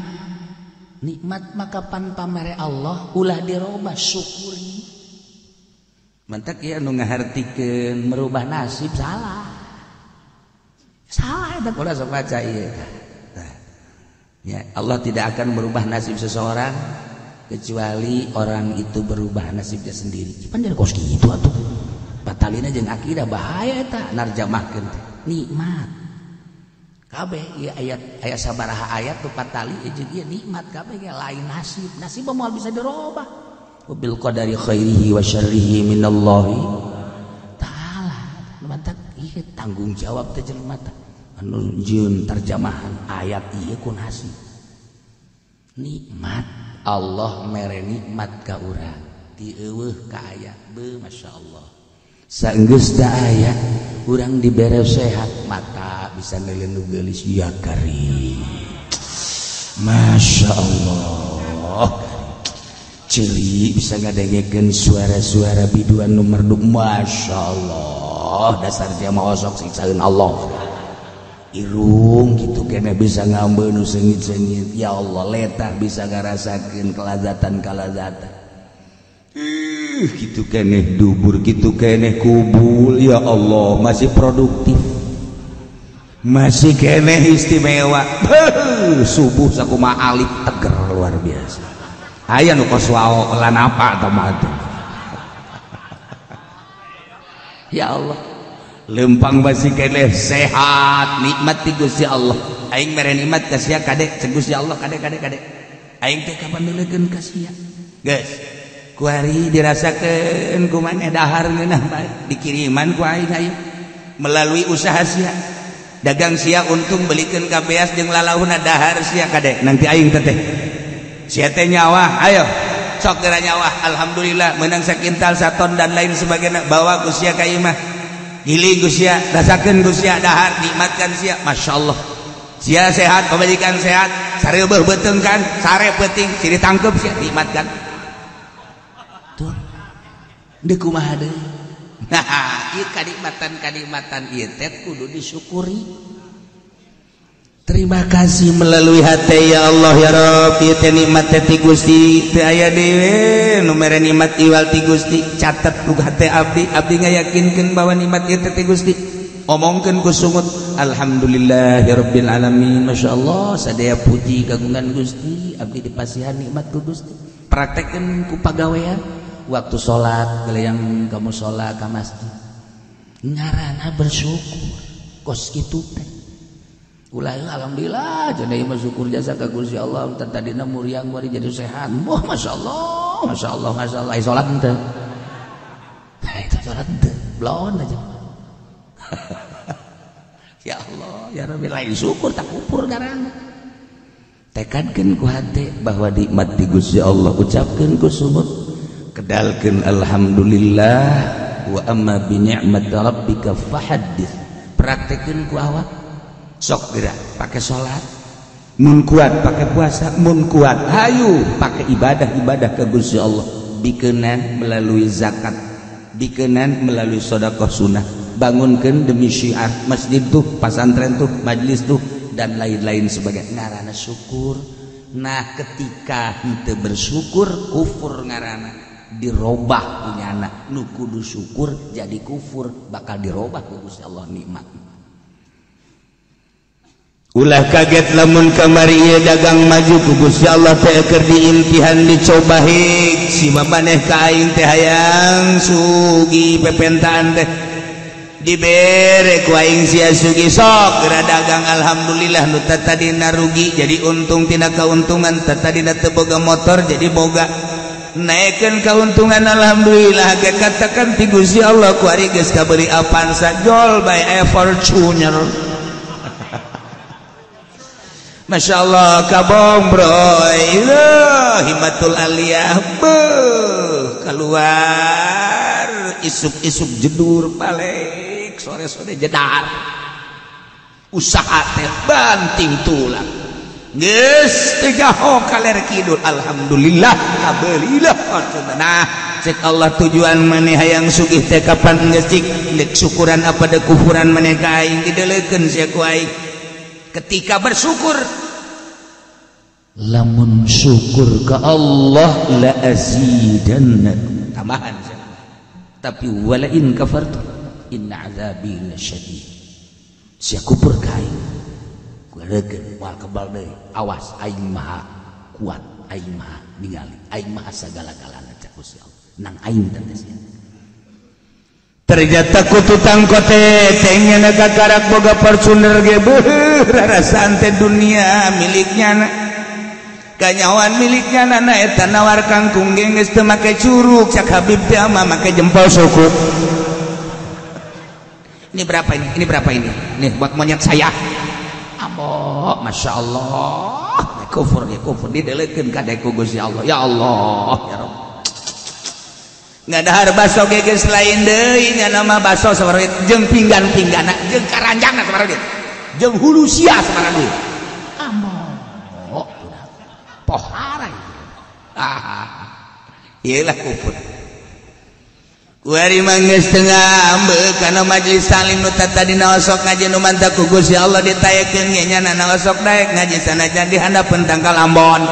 nikmat maka pan pamere Allah ulah dirobah syukuri. Mantak ieu anu ngahartikeun merubah nasib salah. Salah eta ulah sok baca ieu. Ya, Allah tidak akan merubah nasib seseorang kecuali orang itu berubah nasibnya sendiri. Pan dari kos kitu atuh. Batalina jeung akidah bahaya eta narjamahkeun teh. Nikmat. Kabeh ieu ayat aya sabaraha ayat nu patali jeung ieu nikmat kabeh ge lain nasib. Nasib moal bisa dirobah. Bil qadari khairihi wa syarrihi minallahi ta'ala. Mantak ieu tanggung jawab teh jelema teh. Anu jeung terjemahan ayat ieu ku nasib. Nikmat Allah mere nikmat ka urang ti eueuh ka aya beuh masyaallah. Saenggeus da aya urang dibere sehat mata bisa neuleun nu geulis ya karim. Masyaallah. Ceuli bisa ngadengekeun suara-suara biduan nu merdu. Masya Allah, dasar dia mah osok siksaeun Allah. Irung gitu kena bisa ngambil nu seungit-seungit. Ya Allah, letah bisa ngarasakeun kelazatan-kelazatan. Gitu keneh dubur, gitu keneh kubul. Ya Allah, masih produktif, masih keneh istimewa. Subuh sakuma alif teger luar biasa. Aya nu kos wao lan apa tah mah. Ya Allah, lempang masih keneh sehat, nikmat ti Gusti Allah. Aing mere nikmat ka sia kade, cek Gusti Allah kade kade kade. Aing teh kapan neulekeun ka sia. Geus kuari dirasakeun ku maneh dahar ngeunah bae dikiriman ku aing ayo melalui usaha sia dagang sia untung belikeun ka beas jeung lalahuna dahar sia kade nanti aing teteh sia teh nyawa ayo sok geura nyawa alhamdulillah menang sakintal saton dan lain sebagainya bawa ku sia ka imah giling ku sia rasakeun ku sia dahar nikmatkan sia masyaallah sia sehat pamajikan sehat sareubeuh beuteung kan sare peuting siri tangkep sia nikmatkan. Tuh, deuk kumaha deui. Nah, ieu kanikmatan-kanikmatan ieu teh kudu disyukuri. Terima kasih melalui hati ya Allah ya Rabb, ieu teh nikmat teh ti Gusti, teu aya deui nu mere nikmat iwal ti Gusti. Catet ku hate abdi, abdi ngayakinkeun bahwa nikmat ieu teh ti Gusti. Omongkeun ku sungut, alhamdulillah ya rabbil alamin, masyaallah sadaya puji kagungan Gusti, abdi dipasihan nikmat ku Gusti. Praktekkeun ku pagawean. Waktu sholat, yang kamu sholat ke masjid, ngarana bersyukur, kos kitu teh. Ulah alhamdulillah, jadi bersyukur jasa ka Gusti Allah. Tadina muriang bari jadi sehat. Wah, masyaallah, masyaallah, masyaallah. Ai sholat henteu? Itu sholat henteu, belon aja. Ya Allah, ya Rabbi, lain syukur tak kupur garana. Tekadkeun ku hate bahwa nikmat di Gusti Allah, ucapkeun ku sumut. Kedalkeun alhamdulillah wa amma bi ni'mat rabbika fahaddits. Praktekeun ku awak. Sok geura pake salat, mun kuat pake puasa, mun kuat hayu pake ibadah-ibadah ka Gusti Allah. Dikenan melalui zakat, dikenan melalui sedekah sunnah, bangunkeun demi syiar masjid tuh, pasantren tuh, majlis tuh dan lain-lain sebagai ngarana syukur. Nah, ketika henteu bersyukur kufur ngarana. Dirobah punya anak nu kudu syukur jadi kufur bakal dirobah ku Gusti Allah nikmat. Ulah kaget lamun kamari ieu dagang maju ku Gusti Allah teh keur diimtihan dicoba hik si maneh ka aing teh hayang sugi pepentaan teh dibere ku aing sia sugi sok geura dagang alhamdulillah nu tadina rugi jadi untung tina kauntungan tadina teu boga motor jadi boga naikkan keuntungan alhamdulillah ge katakan ti Gusti Allah ku ari geus kabeuli Avanza jol by Fortuner. Masya Allah kabong broy himatul aliyah beuh keluar isuk-isuk jedur balik sore-sore jedar usaha teh banting tulang geus teu gaho kaler kidul alhamdulillah kabeulilah. Nah cek Allah tujuan maneh hayang sugih teh kapan geus cik deuk syukuran apa deuk kufuran maneh ka aing dideulekeun sia ku aing ketika bersyukur. Lamun syukur ka Allah la azidannakum tambahan tapi wala in kafartu inna azabi lasyadid sia kupur ka aing reukeun moal kebal deui awas aing maha kuat aing maha ningali aing maha sagala-galana cak Gusti Allah nang aing teh sia. Ternyata ku tutang kote teh kakarak boga Fortuner ge beuh rarasaan teh dunia miliknya kanyawan miliknya nana eta nawar kangkung ge geus teu make curug cak Habib teh mah make jempol suku. Ini berapa ini? Ini berapa ini? Nih buat monyet saya. Ambo, masya Allah, kufur ya kufur didelekeun ka ku Gusti Allah. Ya Allah, ya Rabb. Ngadahar baso ge geus lain deui nya nama baso sabaraha duit jeung pinggan-pinggana jeung karanjangna sabaraha duit jeung hulu sia sabaraha duit. Ambo, pohara. Ah. Iyalah kufur. Kuari mah geus teu ngambek kana majelis taklim nu tadina osok ngaji nu mantap ku Gusti Allah ditaekeun ge nya na osok daek ngaji sanajan di handapeun tangkal ambon.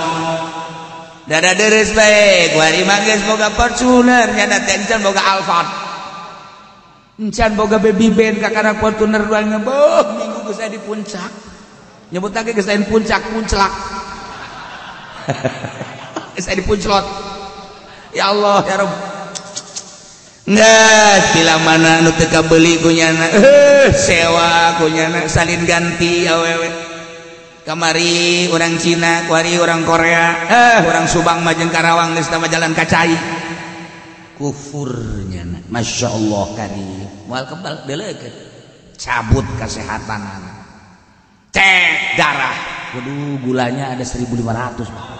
Dada deres bae kuari mah geus boga Fortuner nya teh encan boga Alphard. Encan boga baby band kakara Fortuner dua ngebeuh minggu geus aya di puncak. Nyebut lagi geus lain puncak, punclak. Geus aya di punclot. Ya Allah ya Rabb. Nggak, bila mana nu teu kabeuli ku nyana, sewa ku nyana salin ganti awewe. Kamari urang Cina, kuari urang Korea, urang Subang mah jeung Karawang geus tama jalan kacai. Kufur nyana, Masya Allah karim. Moal kebal deuleukeun. Cabut kasehatanana. Cek darah. Waduh, gulanya ada 1500.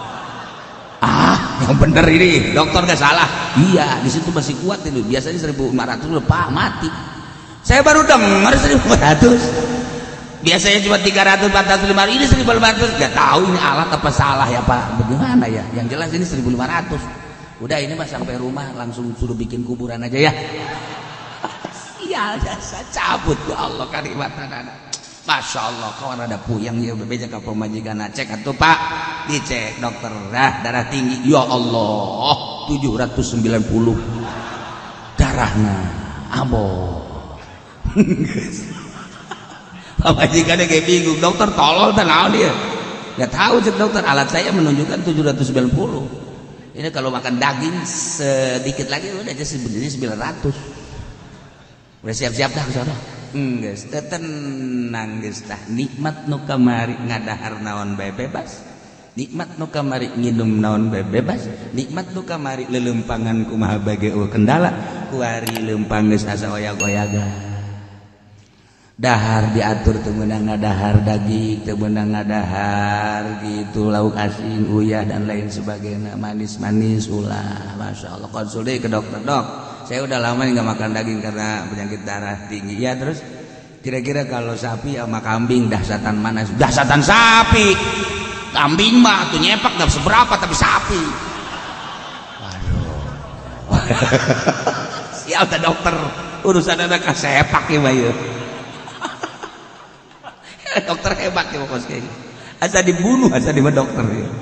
Ah, yang bener ini, dokter nggak salah. Iya, di situ masih kuat itu. Biasanya 1500 udah pak mati. Saya baru dengar 1500. Biasanya cuma 300, 400, 500. Ini 1500. Nggak tahu ini alat apa salah ya Pak. Bagaimana ya? Yang jelas ini 1500. Udah ini mas sampai rumah langsung suruh bikin kuburan aja ya. Sial jasa cabut ya Allah karimatan anak. Masya Allah, kawan ada puyeng ya bebeja ke pemajikan cek atuh Pak, dicek dokter, dah darah tinggi, ya Allah 790 darahnya, ambo. Pemajikannya kayak bingung, dokter tolol teh naon dia? Nggak tahu cek dokter, alat saya menunjukkan 790. Ini kalau makan daging sedikit lagi udah aja sebenarnya 900. Udah siap-siap dah ke sana. Geus teh tenang geus tah nikmat nu kamari ngadahar naon bae bebas, nikmat nu kamari nginum naon bae bebas, nikmat nu kamari leuleumpangan kumaha bae ge eueuh kendala, kuari leumpang geus asa oyag-oyagan. Dahar diatur teu meunang ngadahar daging, teu meunang ngadahar gitu lauk asin, uyah dan lain sebagainya, manis-manis ulah. Masya Allah, konsul deui ke dokter, dok saya udah lama nggak makan daging karena penyakit darah tinggi. Ya terus kira-kira kalau sapi sama kambing dahsyatan mana? Dahsyatan sapi. Kambing mah tuh nyepak nggak seberapa tapi sapi. Waduh. Siap dah dokter, urusan anak sepak ya bayu. Dokter hebat ya pokoknya. Asa dibunuh asa di dokter ya.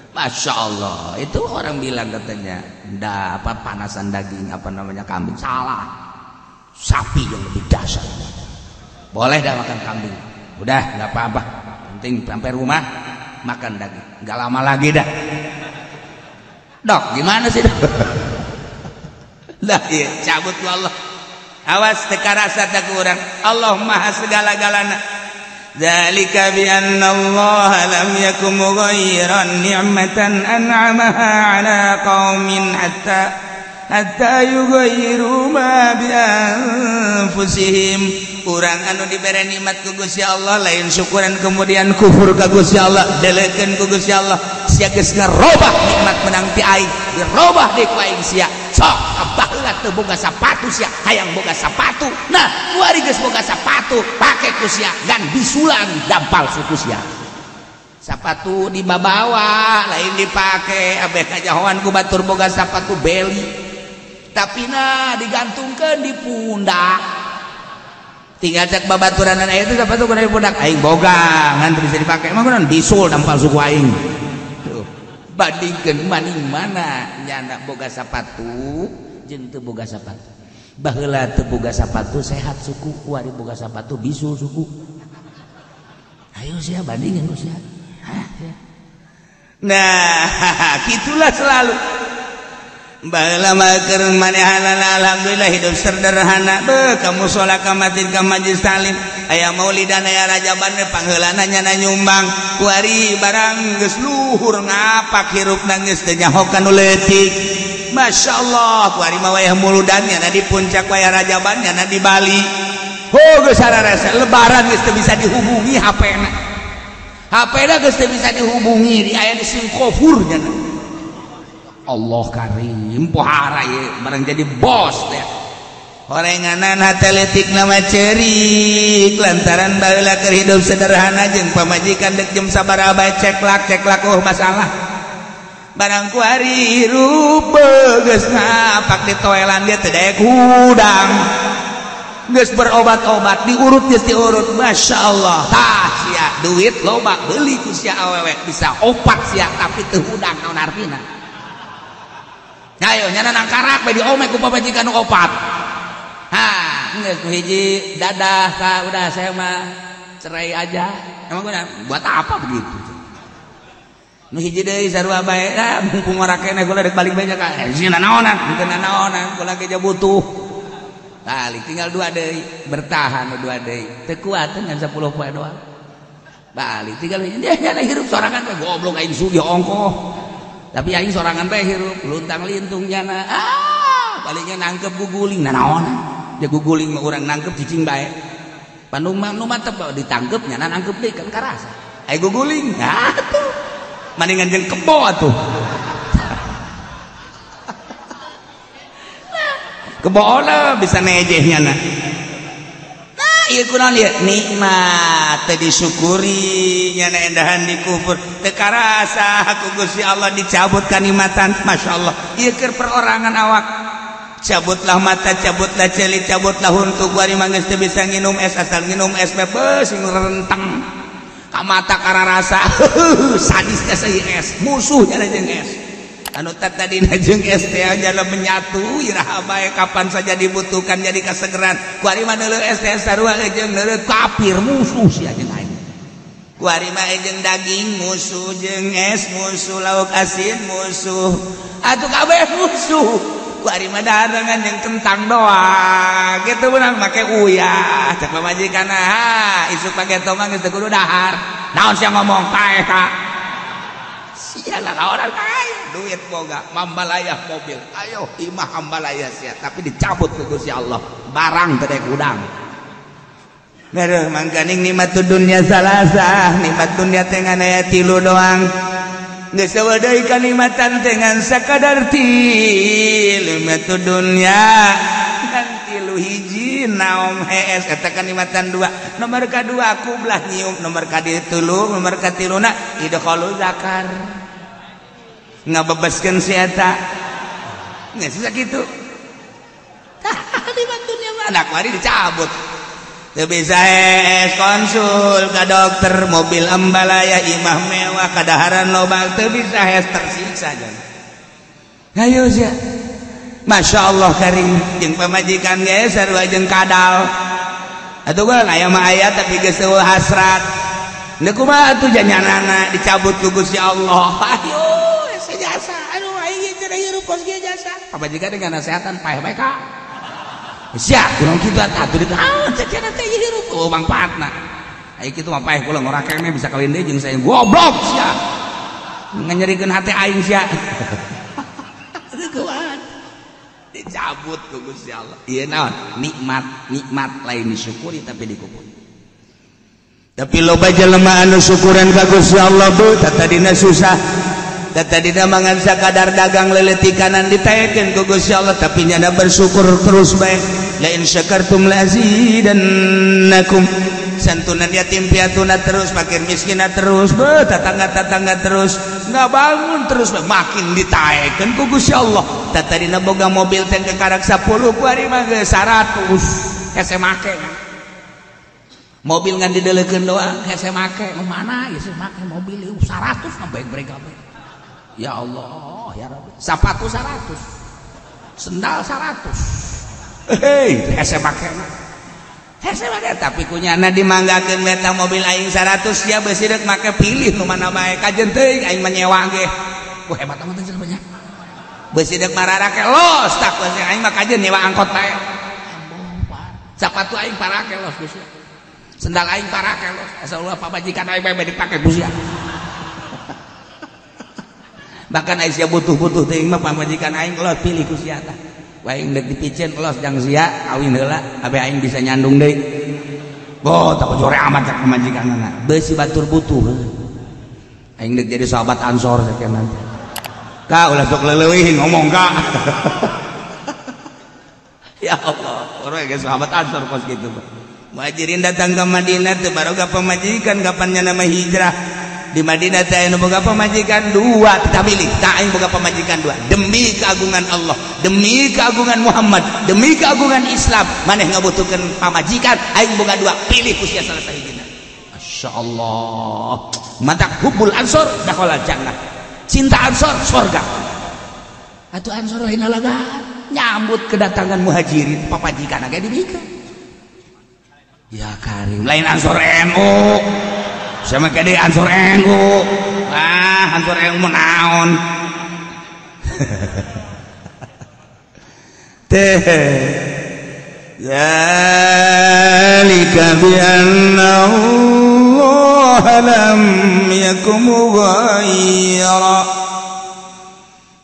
Masya Allah, itu orang bilang katanya, ndak apa panasan daging apa namanya kambing, salah. Sapi yang lebih dahsyat. Boleh dah makan kambing, udah nggak apa-apa. Penting sampai rumah makan daging, nggak lama lagi dah. Dok, gimana sih dok? Lah iya, cabut Allah. Awas teka rasa tak kurang. Allah maha segala-galana. Dzalika bi anna Allah lam yakum mughayyiran ni'matan an'amaha 'ala qaumin hatta yughayyiru ma bi anfusihim. Urang anu dibere nikmat ku Gusti Allah lain syukuran kemudian kufur ka Gusti Allah, delekeun ku Gusti Allah. Sia geus ngarobah nikmat menang ti aing, dirobah deui ku aing sia. Sok baheula teu boga sapatu sia, hayang boga sapatu. Nah, kuari geus boga sapatu, pake ku sia gan bisulan dampal suku sia. Sapatu dibabawa, lain dipake, abeh kajahoan ku batur boga sapatu beli. Tapi nah digantungkeun di pundak. Tinggal cek babaturanan aya teh sapatu kudu di pundak aing boga, ngan teu bisa dipake. Emang kunaon bisul dampal suku aing. Tuh, bandingkeun maning mana nyana boga sapatu jeung teu boga sapatu. Baheula teu boga sapatu sehat suku, kuari boga sapatu bisul suku. Ayo sia bandingkeun ku sia. Hah, sia. Nah, gitulah selalu. Baheula mah keur manehanana alhamdulillah hidup sederhana. Beuh ka musala ka masjid ka majelis taklim, aya maulidan aya rajaban pangheulana nyana nyumbang. Kuari barang geus luhur ngapak hirupna geus teu nyaho ka nu leutik. Masya Allah, kuari mah wayah muludan nyana di puncak, wayah rajaban nyana di Bali. Oh geus sararasa lebaran geus teu bisa dihubungi HP-na. HP-na geus teu bisa dihubungi, di aya di singkofur nyana. Allah karim pohara ye barang jadi bos teh. Horenganan hate leutik nama cerik lantaran baheula keur hidup sederhana jeung pamajikan dek jam sabaraha bae ceklak ceklak oh masalah. Barang kuari hirup geus ngapak di toelan dia teu daek hudang. Geus berobat-obat diurut geus diurut, Masya Allah. Tah sia duit loba beli ku sia awewe bisa opat sia tapi teu hudang naon artina. Ayo nyana nangkarak bae diome ku pamajikan nu opat. Ha, geus nu hiji dadah ka udah saya mah cerai aja. Emang guna buat apa begitu? Nu hiji deui sarua bae lah mumpung ora keneh kula rek balik bae ka sieun nanaonan, henteu nanaonan kula ge butuh. Balik tinggal dua deui, bertahan dua deui. Teu kuat ngan 10 poe doang. Balik tinggal dia nyana hirup sorangan bae goblok aing sugih ongkoh. Tapi aing sorangan bae hirup luntang-lintung nyana. Ah, palingnya nangkep guguling nanaonan. Dia guguling mah urang nangkep cicing bae. Bandung mah nu mantep ditangkep nyana nangkep deui kan karasa. Aing guguling. Ah tuh. Mendingan jeung kebo atuh. Kebo olah bisa nejehnya nah. Nah, ieu kunaon ieu? Nikmat teu disyukuri nyana endahan dikufur. Teu karasa ku Gusti Allah dicabut kanikmatan. Masya Allah. Ieu keur perorangan awak. Cabutlah mata, cabutlah ceuli, cabutlah huntu kuari mah geus teu bisa nginum es asal nginum es bebas sing renteng. Mata karena rasa sadis ka es musuhnya jeung es anu tadina jeung es teh jalan menyatu iraha bae kapan saja dibutuhkan jadi kasegeran kuari mah neuleuh es teh sarua jeung neuleuh kafir musuh sia jeung aing kuari mah jeung daging musuh jeung es musuh lauk asin musuh atuh kabeh musuh kuari mah dahareungan jeung kentang doang gitu beunang make uyah cek pamajikan ha isuk pake tomang geus teu kudu dahar naon sia ngomong paeh ka sia lah orang kaya duit boga mambalayah mobil ayo imah ambalaya sia tapi dicabut ku Gusti Allah barang teu daek hudang. Mereuh mangkaning nikmat dunya salasah nikmat dunya teh ngan aya tilu doang. Geus eueuh deui kanikmatan teh ngan sakadar tilu nikmat dunya ngan tilu hiji naom hees eta kanikmatan dua nomor kadua kublah nyium nomor katilu nomor katiluna idkhalu zakar ngabebaskeun si eta geus sakitu tah nikmat dunya mah anak mari dicabut. Teu bisa es konsul ka dokter mobil ambalaya imah mewah kadaharan loba teu bisa es tersiksa jan. Hayu sia. Masya Allah karim jeung pamajikan ge sarua jeung kadal. Atuh gua aya mah aya tapi geus eueuh hasrat. Deuk kumaha atuh janyanana dicabut ku Gusti Allah. Ayo hese jasa. Aduh aing cenah hirup kos ge jasa. Pamajikan dengan nasehatan paeh bae ka. Sia kurang kitu atuh di naon cenah teh hirup oh mangfaatna. Aya kitu mah paeh kula ngora keneh bisa kawin deui jeung saya goblok sia. Nganyerikeun hate aing sia. Kuat. Dicabut ku Gusti Allah. Ieu naon? Nikmat, nikmat lain disyukuri tapi dikufur. Tapi loba jelema anu syukuran ka Gusti Allah bu, tadina susah. Tadina mangan sakadar dagang leuleutikanan ditaekeun ku Gusti Allah tapi nyana bersyukur terus bae. La in syakartum la azidannakum. Santunan yatim piatuna terus, fakir miskinna terus, beuh tetangga-tetangga terus, nggak bangun terus makin ditaekeun ku Gusti Allah. Tadina boga mobil teh kekarak 10 ku ari mah geus 100 hese make. Mobil ngan dideleukeun doang hese make. Nu mana ieu make mobil ieu 100 ngabaik-baik kabeh. Ya Allah, ya Rabbi. Sepatu 100. Sendal 100. Hei, hese make mah. Hese make tapi kunyana dimanggakeun meta mobil aing 100 sia beusi deuk make pilih nu mana bae kajen teuing aing mah nyewa ge. Wah hebat amat teh cenah. Beusi deuk mararake los tak aing mah kajen nyewa angkot bae. Sepatu aing parake los Gusti. Sendal aing parake los. Asal ulah pamajikan aing bae dipake Gusti. Bahkan aing sia butuh-butuh teuing mah pamajikan aing los pilih ku sia tah. Aing deuk dipiceun los jang sia kawin heula abe aing bisa nyandung deui. Boh tak jore amat cak pamajikanna. Beusi batur butuh. Aing deuk jadi sahabat Ansor sakeun nanti. Ka ulah sok leuwih ngomong ka. Ya Allah, orang ge sahabat Ansor kos kitu. Muhajirin datang ke Madinah teu baroga pamajikan kapan nya nama hijrah. Di Madinah teh anu boga pamajikan dua, kita pilih tak aing boga pamajikan dua demi keagungan Allah, demi keagungan Muhammad, demi keagungan Islam. Maneh ngabutuhkeun pamajikan, aing boga dua, pilih ku sia salah sahijina. Masya Allah, matak hubbul ansor dakhala jannah, cinta ansor surga. Atuh ansor lain lalagaan nyambut kedatangan muhajirin, pamajikan agak dibikeun. Ya karim, lain ansor NU. Sama kade ansor NU. Ah, ansor NU mah naon. Teh. Zalika bi anna Allah lam yakum mughayyira.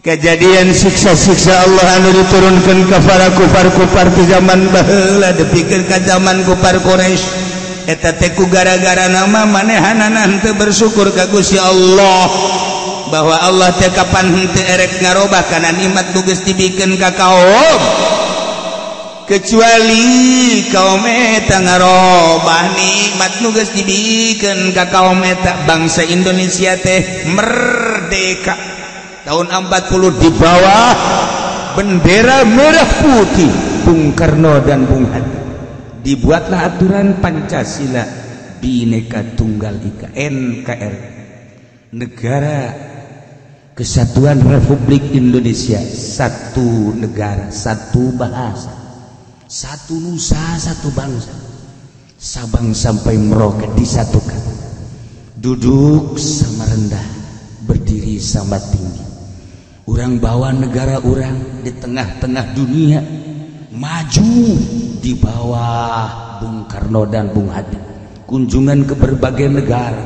Kejadian siksa-siksa Allah anu diturunkan ka para kufar-kufar di zaman baheula dipikeun ka zaman kufar Quraisy. Eta teh ku gara-gara nama manehanana henteu bersyukur ka Gusti Allah bahwa Allah teh kapan henteu erek ngarobah kana nikmat nu geus dibikeun ka kaum, kecuali kaum eta ngarobah nikmat nu geus dibikeun ka kaum eta. Bangsa Indonesia teh merdeka tahun 40 di bawah bendera merah putih Bung Karno dan Bung Hatta. Dibuatlah aturan Pancasila, Bhinneka Tunggal Ika, NKRI, Negara Kesatuan Republik Indonesia, satu negara, satu bahasa, satu nusa, satu bangsa. Sabang sampai Merauke disatukan. Duduk sama rendah, berdiri sama tinggi. Urang bawa negara urang di tengah-tengah dunia maju di bawah Bung Karno dan Bung Hatta. Kunjungan ke berbagai negara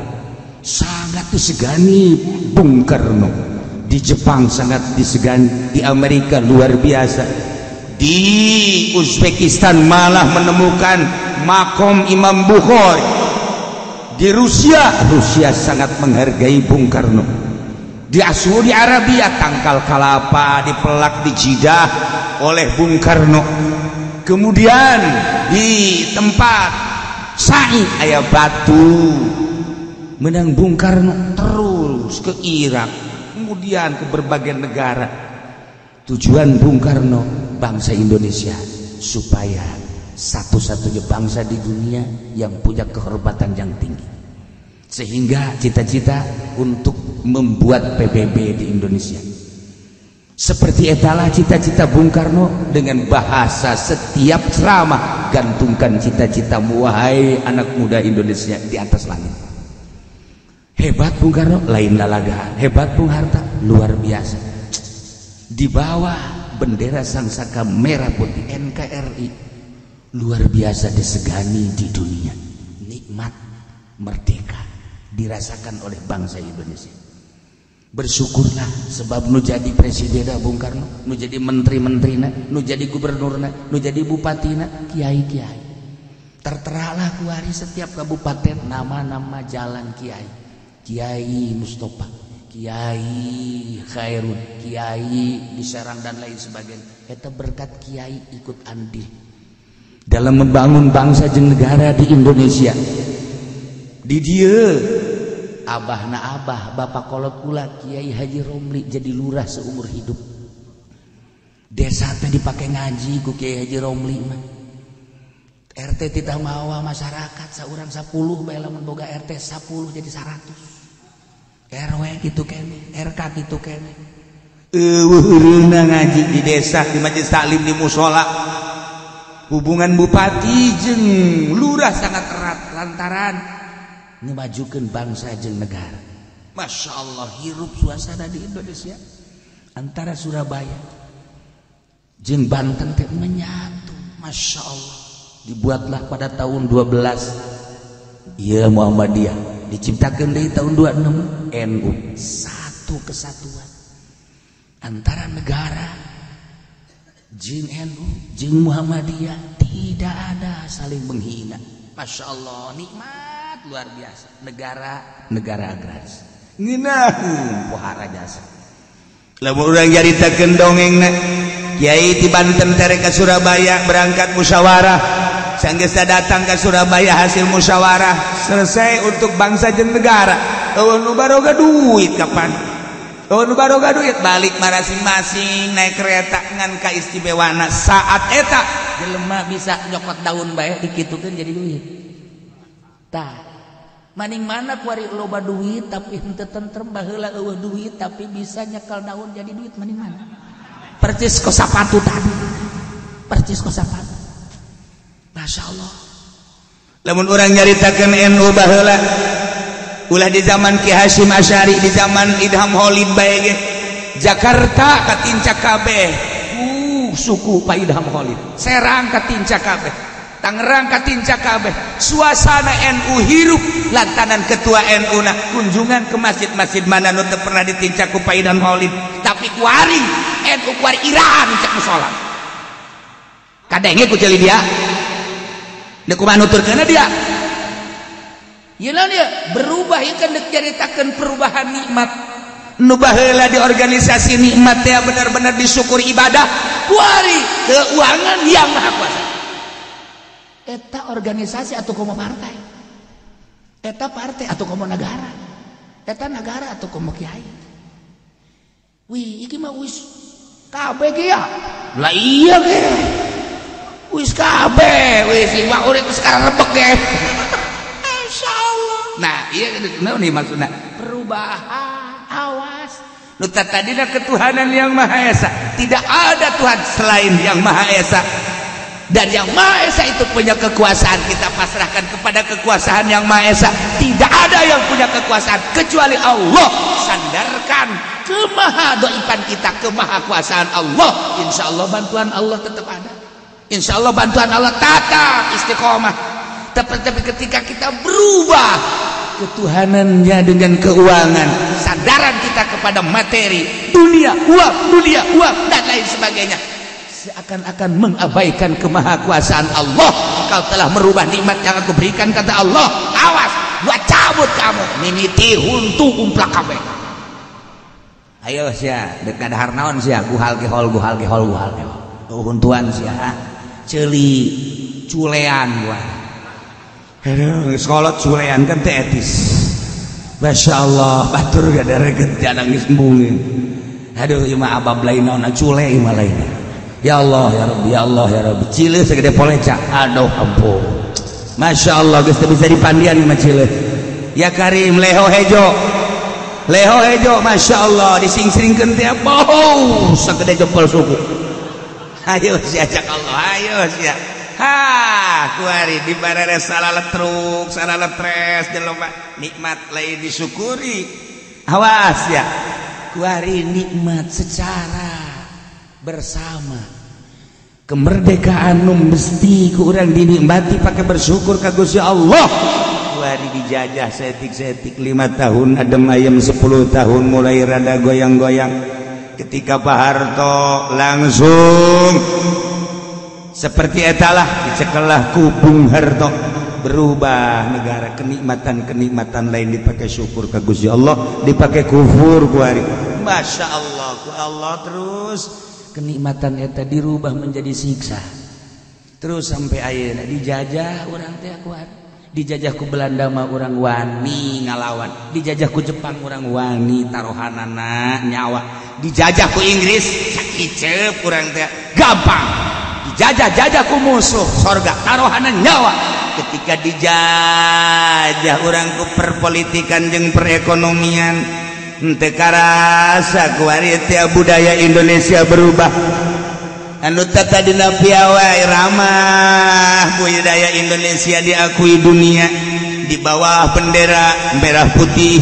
sangat disegani Bung Karno. Di Jepang sangat disegani, di Amerika luar biasa, di Uzbekistan malah menemukan makom Imam Bukhari. Di Rusia, Rusia sangat menghargai Bung Karno. Di Saudi Arabia tangkal kelapa dipelak di Jidah oleh Bung Karno. Kemudian di tempat Sa'i aya batu menang Bung Karno, terus ke Irak, kemudian ke berbagai negara. Tujuan Bung Karno bangsa Indonesia supaya satu-satunya bangsa di dunia yang punya kehormatan yang tinggi, sehingga cita-cita untuk membuat PBB di Indonesia. Seperti etalah cita-cita Bung Karno dengan bahasa setiap ceramah, gantungkan cita-citamu wahai anak muda Indonesia di atas langit. Hebat Bung Karno, lain lalagaan. Hebat Bung Hatta, luar biasa. Di bawah bendera sangsaka merah putih NKRI, luar biasa disegani di dunia. Nikmat merdeka dirasakan oleh bangsa Indonesia. Bersyukurlah sebab nu jadi presiden Bung Karno, nu jadi menteri-menterina, nu jadi gubernurna, nu jadi bupatina, kiai-kiai. Terteralah kuari setiap kabupaten nama-nama jalan kiai. Kiai Mustafa, Kiai Khairun, Kiai di Serang dan lain sebagainya. Eta berkat kiai ikut andil dalam membangun bangsa jeung negara di Indonesia. Di dieu abah na abah, bapak kolot kula Kiai Haji Romli jadi lurah seumur hidup. Desa teh dipake ngaji ku Kiai Haji Romli mah. RT tidak mawa masyarakat saurang 10 bae lamun boga RT 10 jadi 100. RW gitu kene, RK gitu kene. Eueuh eureuna ngaji di desa, di majelis taklim, di mushola. Hubungan bupati jeung lurah sangat erat lantaran ngemajukan bangsa jeung negara. Masya Allah, hirup suasana di Indonesia antara Surabaya jeung Banten teh menyatu. Masya Allah, dibuatlah pada tahun 12 iya Muhammadiyah, diciptakan dari tahun 26 NU, satu kesatuan antara negara jeung NU jeung Muhammadiyah, tidak ada saling menghina. Masya Allah, nikmat luar biasa. Negara negara agraris ngeunaheun pohara jasa. Lamun urang nyaritakeun dongengna, Kiai di Banten tere ka Surabaya berangkat musyawarah. Sanggeus datang ke Surabaya hasil musyawarah selesai untuk bangsa jeung negara. Eueuh nu baroga duit kapan? Eueuh nu baroga duit balik masing-masing naik kereta ngan kaistimewana saat eta jelema bisa nyokot daun bae dikitukeun jadi duit. Tah, maning mana kuari loba duit tapi henteu tentrem, baheula eueuh duit tapi bisa nyekel daun jadi duit, maning mana? Percis ko sapatu tadi. Percis ko sapatu. Masya Allah. Lamun urang nyaritakeun NU baheula ulah di zaman Ki Hasyim Asy'ari, di zaman Idham Holid bae ge Jakarta katincak kabeh suku Pak Idham Holid, Serang katincak kabeh, Tangerang katincak kabeh. Suasana NU hirup lantaran ketua NU na kunjungan ke masjid-masjid mana nu teu pernah ditincak ku Pak Idham Holid, tapi kuari NU kuari irahan cek musola kadenge ku ceuli dia deuk kumaha nuturkeunna dia. Ieu naon ieu? Berubah ieu kan deuk nyaritakeun perubahan nikmat. Nu baheula di organisasi nikmat teh benar-benar disyukuri ibadah kuari keuangan yang maha kuasa. Eta organisasi atau komo partai? Eta partai atau komo negara? Eta negara atau komo kiai? Wih, iki mah wis kabeh ge ya. Lah iya ge. Wis kabeh, wis iwak urip sekarang rebek ge. Insyaallah. Nah, iya naon nih maksudna? Perubahan, awas. Nu tadina ketuhanan yang Maha Esa. Tidak ada Tuhan selain yang Maha Esa. Dan yang Maha Esa itu punya kekuasaan, kita pasrahkan kepada kekuasaan yang Maha Esa. Tidak ada yang punya kekuasaan kecuali Allah. Sandarkan kemahadoipan kita ke mahakuasaan Allah. Insya Allah bantuan Allah tetap ada. Insya Allah bantuan Allah tetap istiqomah. Tapi ketika kita berubah ketuhanannya dengan keuangan, sandaran kita kepada materi, dunia, uang, dan lain sebagainya, seakan-akan mengabaikan kemahakuasaan Allah. Engkau telah merubah nikmat yang aku berikan, kata Allah. Awas, gua cabut kamu. Mimiti huntu umplak kabeh. Ayo sia, dekat dahar naon sia, guhal gehol guhal gehol guhal gehol. Tuh huntuan sia, ceuli culean gua. Aduh, sekolah culean kan teh etis. Masya Allah, batur gak ada reget nangis embungin. Aduh, ieu mah abab lain naon cule ieu mah lain. Ya Allah ya Rabbi, ya Allah ya Rabbi. Cile segede poleca. Aduh ampun. Masya Allah geus teu bisa dipandian mah cile. Ya Karim leho hejo. Leho hejo Masya Allah dising-singkeun teh bau segede jempol suku. Ayo sia cak Allah, ayo sia. Ha, kuari di barere salaletruk, salaletres jelema nikmat lain disyukuri. Awas ya. Kuari nikmat secara bersama. Kemerdekaan nu mesti ku urang dinikmati pakai bersyukur ka Gusti Allah. Kuari dijajah setik-setik 5 tahun adem ayem 10 tahun mulai rada goyang-goyang. Ketika Pak Harto langsung seperti etalah dicekelah ku Bung Harto, berubah negara, kenikmatan-kenikmatan lain dipakai syukur ka Gusti Allah, dipakai kufur kuari. Masya Allah ku Allah terus kenikmatan eta dirubah menjadi siksa. Terus sampai ayeuna dijajah urang teh kuat. Dijajah ku Belanda mah urang wani ngalawan, dijajah ku Jepang urang wani taruhanana nyawa, dijajah ku Inggris sakiceup urang teh gampang, dijajah-jajah ku musuh sorga taruhanana nyawa. Ketika dijajah urang ku perpolitikan jeung perekonomian henteu karasa kuari teh budaya Indonesia berubah. Anu tadina piawai ramah budaya Indonesia diakui dunia di bawah bendera merah putih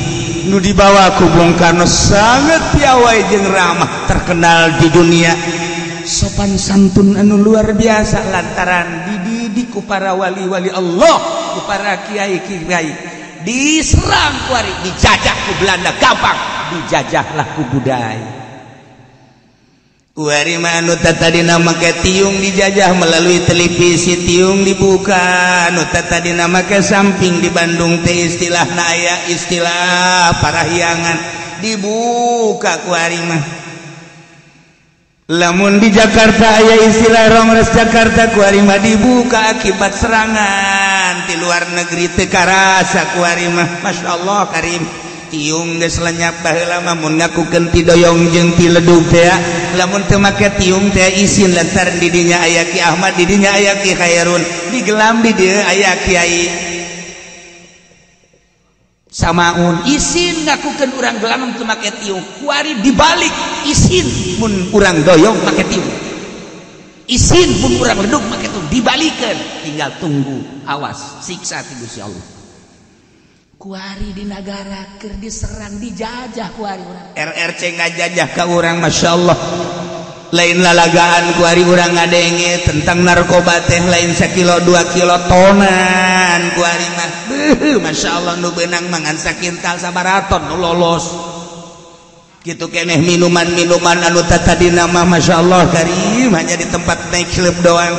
nu dibawa ku Bung Karno sangat piawai jeung ramah terkenal di dunia, sopan santun anu luar biasa lantaran dididik ku para wali-wali Allah, ku para kiai-kiai. Diserang kuari, dijajah ku Belanda gampang, dijajahlah ku budaya. Kuari mah anu tadina make tiung dijajah melalui televisi, tiung dibuka. Anu tadina make samping di Bandung teh istilahna aya istilah parahyangan dibuka kuari mah. Lamun di Jakarta aya istilah Rongres Jakarta kuari mah dibuka akibat serangan di luar negeri teu karasa kuari mah. Masya Allah Karim. Tiung geus lenyap baheula mah mun ngakukeun ti doyong jeung ti ledug teh lamun teu make tiung teh isin lantaran di dinya aya Ki Ahmad, di dinya aya Ki Khairun, di gelam di dieu aya Kiai Samaun. Isin ngakukeun urang gelam teu make tiung, kuari dibalik isin mun urang doyong make tiung, isin mun urang ledug make tiung, dibalikeun. Tinggal tunggu, awas siksa ti Gusti Allah. Kuari di negara keur diserang dijajah kuari urang. RRC ngajajah ka urang, Masya Allah. Lain lalagaan kuari urang ngadenge tentang narkoba teh lain sakilo 2 kilo tonan kuari mah. Beuh, Masya Allah nu beunang mangan sakintal sabaraton nu lolos. Kitu keneh minuman-minuman anu tatadina mah Masya Allah karim hanya di tempat naik klub doang.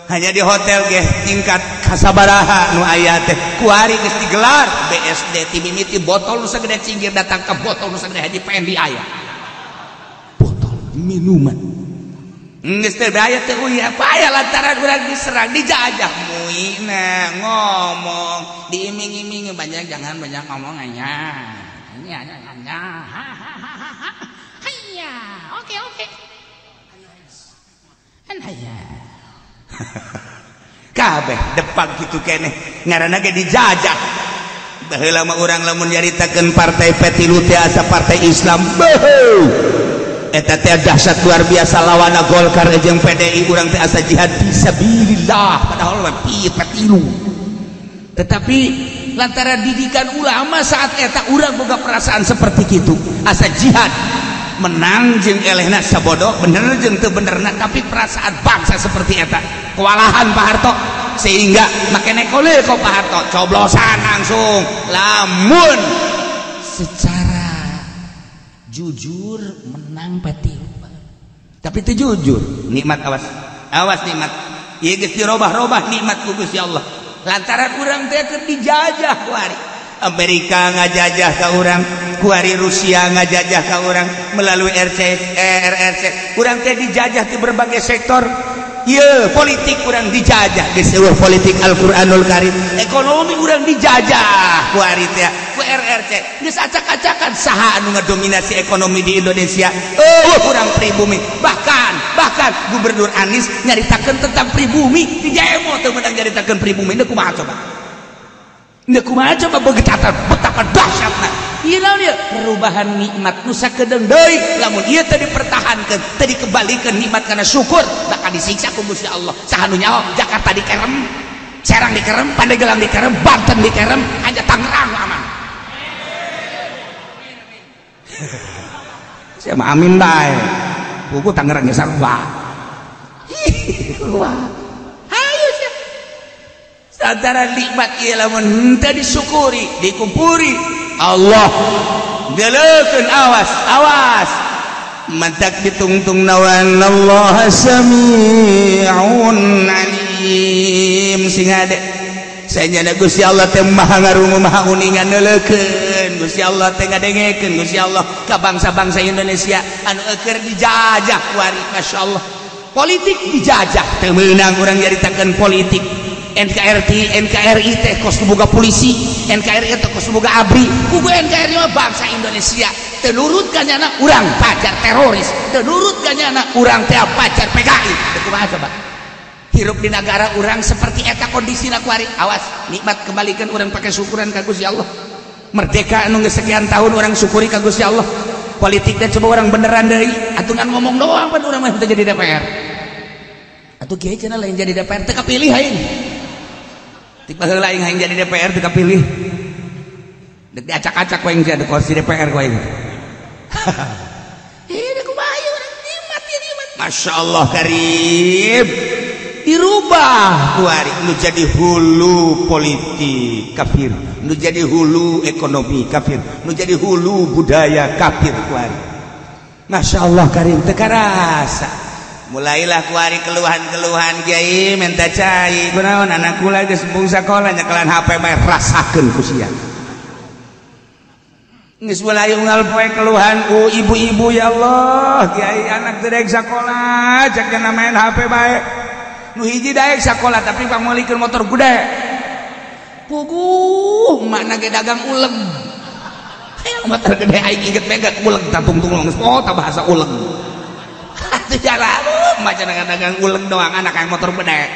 Hanya di hotel geh tingkat kasabaraha nu aya teh kuari geus digelar BSD ti mimiti botol nu sagede cinggir datang ke botol nu sagede haji pendi aya botol minuman geus teh aya teh uy apa aya lantaran urang diserang dijajah muina ngomong diiming-iming banyak jangan banyak ngomong nya nya nya nya hayya oke oke an hayya kabeh depan gitu keneh ngaranna ge dijajah. Baheula mah urang lamun nyaritakeun partai P3 teh asa partai Islam beuh eta teh dahsyat luar biasa lawanna Golkar jeung PDI urang teh asa jihad fisabilillah padahal mah P3. Tetapi lantaran didikan ulama saat eta urang boga perasaan seperti kitu asa jihad menang jeung elehna sabodo bener jeung teu benerna tapi perasaan bangsa seperti eta kewalahan Pak Harto sehingga make nekole ko Pak Harto coblosan langsung lamun secara jujur menang P3 tapi itu jujur nikmat awas awas nikmat ieu geus dirobah-robah nikmat ku Gusti Allah lantaran urang teh keur dijajah kuari Amerika ngajajah ka urang, kuari Rusia ngajajah ka urang melalui RRC. Urang teh dijajah di berbagai sektor. Ieu politik urang dijajah geus eueuh politik Al-Qur'anul Karim. Ekonomi urang dijajah kuari teh ku RRC. Geus acak-acakan saha anu ngadominasi ekonomi di Indonesia? Eueuh urang pribumi. Bahkan Gubernur Anies nyaritakeun tentang pribumi di demo teu meunang nyaritakeun pribumi. Deuk kumaha coba? Nggak kumaha coba begetatan betapa dahsyatna ieu naon ieu perubahan nikmat nu sakedeung deui lamun ieu teh dipertahankeun teh dikebalikeun nikmat kana syukur bakal disiksa ku Gusti Allah. Saha nu nyaho Jakarta dikerem, Serang dikerem, Pandeglang dikerem, Banten dikerem, hanya Tangerang aman. Saya mah amin bae. Buku Tangerang ge sarua. Wah. Antara nikmat ieu lamun henteu disyukuri, dikumpuri Allah geuleukeun awas, awas. Mantak ditungtung nawan Allah sami'un alim sing ade. Sanyana Gusti Allah teh maha ngarungu maha uningan neuleukeun Gusti Allah teh ngadengekeun Gusti Allah ka bangsa-bangsa Indonesia anu eueur dijajah kuari masyaallah. Politik dijajah teu meunang urang nyaritakeun politik. NKRI NKRI teh kos boga polisi, NKRI teh kos boga ABRI, kudu NKRI mah bangsa Indonesia. Teu nurut ka nyana urang pacar teroris, teu nurut ka nyana urang teh pacar PKI. Teu kumaha coba? Hirup di negara urang seperti eta kondisina kuari. Awas, nikmat kembalikan urang pakai syukuran ka Gusti Allah. Merdeka anu geus sekian tahun urang syukuri ka Gusti Allah. Politik teh coba urang beneran deui, atuh ngan ngomong doang pan urang mah teu jadi DPR. Atuh kiai cenah lain jadi DPR teu kapilih aing. Tik baheula aing hayang jadi DPR teu kapilih. Dek diacak-acak ku aing jadi kursi DPR ku aing. Ini kumaha ieu urang nikmat ieu nikmat. Masyaallah karim. Dirubah kuari nu jadi hulu politik kafir, nu jadi hulu ekonomi kafir, nu jadi hulu budaya kafir kuari. Masyaallah karim teu karasa. Mulailah kuari keluhan-keluhan kiai minta cai kunaon anak kula geus embung sakola nyekelan HP bae rasakeun ku sia. Geus mulai unggal poe keluhan ku ibu-ibu ya Allah kiai anak teu daek sakola cek cenah main HP bae. Nu hiji daek sakola tapi pangmeulikeun motor gede. Puguh makna ge dagang ulem. Hayang motor gede aing inget mega uleg tungtung geus oh ta bahasa uleg. Atuh jalan maca dagang uleg doang anak hayang motor gede.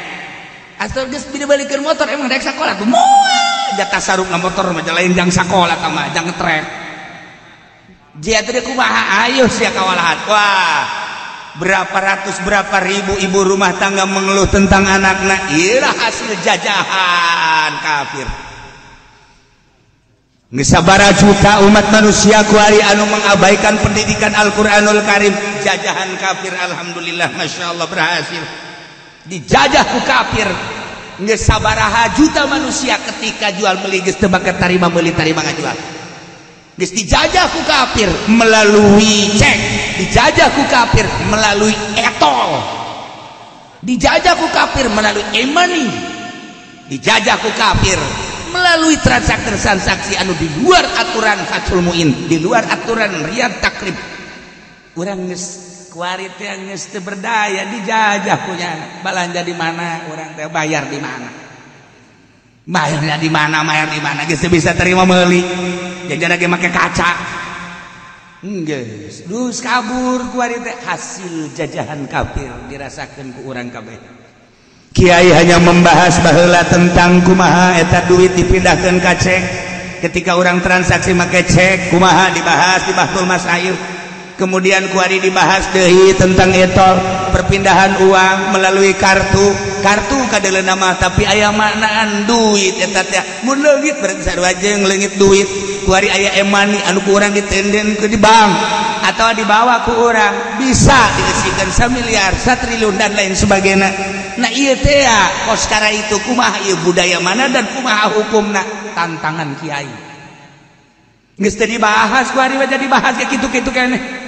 Asal geus dibalikeun motor emang daek sakola tuh moal jatah sarungna motor mah lain jang sakola tah mah jang ngetrek. Jia teh kumaha ayo sia kawalahan. Wah, berapa ratus berapa ribu ibu rumah tangga mengeluh tentang anakna. Iyalah hasil jajahan kafir. Geus sabaraha juta umat manusia kuari anu mengabaikan pendidikan Al-Qur'anul Karim, jajahan kafir alhamdulillah masya Allah berhasil. Dijajah ku kafir. Geus sabaraha juta manusia ketika jual beli geus teu bakat tarima meuli tarima ngajual. Geus dijajah ku kafir melalui cek, dijajah ku kafir melalui etol, dijajah ku kafir melalui e-money, dijajah ku kafir melalui transaksi-transaksi anu di luar aturan Fathul Muin, di luar aturan Riyad Takrib. Urang geus kuari teh geus teu berdaya dijajah ku nyana. Balanja di mana urang teh bayar di mana. Bayarnya di mana, bayar di mana geus teu bisa terima meuli. Jajan lagi make kaca. Geus, dus kabur kuari teh hasil jajahan kafir dirasakeun ku urang kabeh. Kiai hanya membahas baheula tentang kumaha eta duit dipindahkeun ka cek. Ketika orang transaksi make cek kumaha dibahas di Bahtul Masail. Kemudian kuari dibahas deui tentang etol perpindahan uang melalui kartu. Kartu kadeuleuna mah tapi aya maknaan duit eta teh. Mun leungit berarti sarua jeung leungit duit. Kuari aya e-money anu ku urang ditenden ke di bank atau dibawa ku urang bisa diisikan 1 miliar, 1 triliun dan lain sebagainya. Nah ieu teh kos kara itu kumaha ieu budaya mana dan kumaha hukumna tantangan kiai. Geus teu dibahas kuari mah jadi dibahas ka kitu-kitu keneh.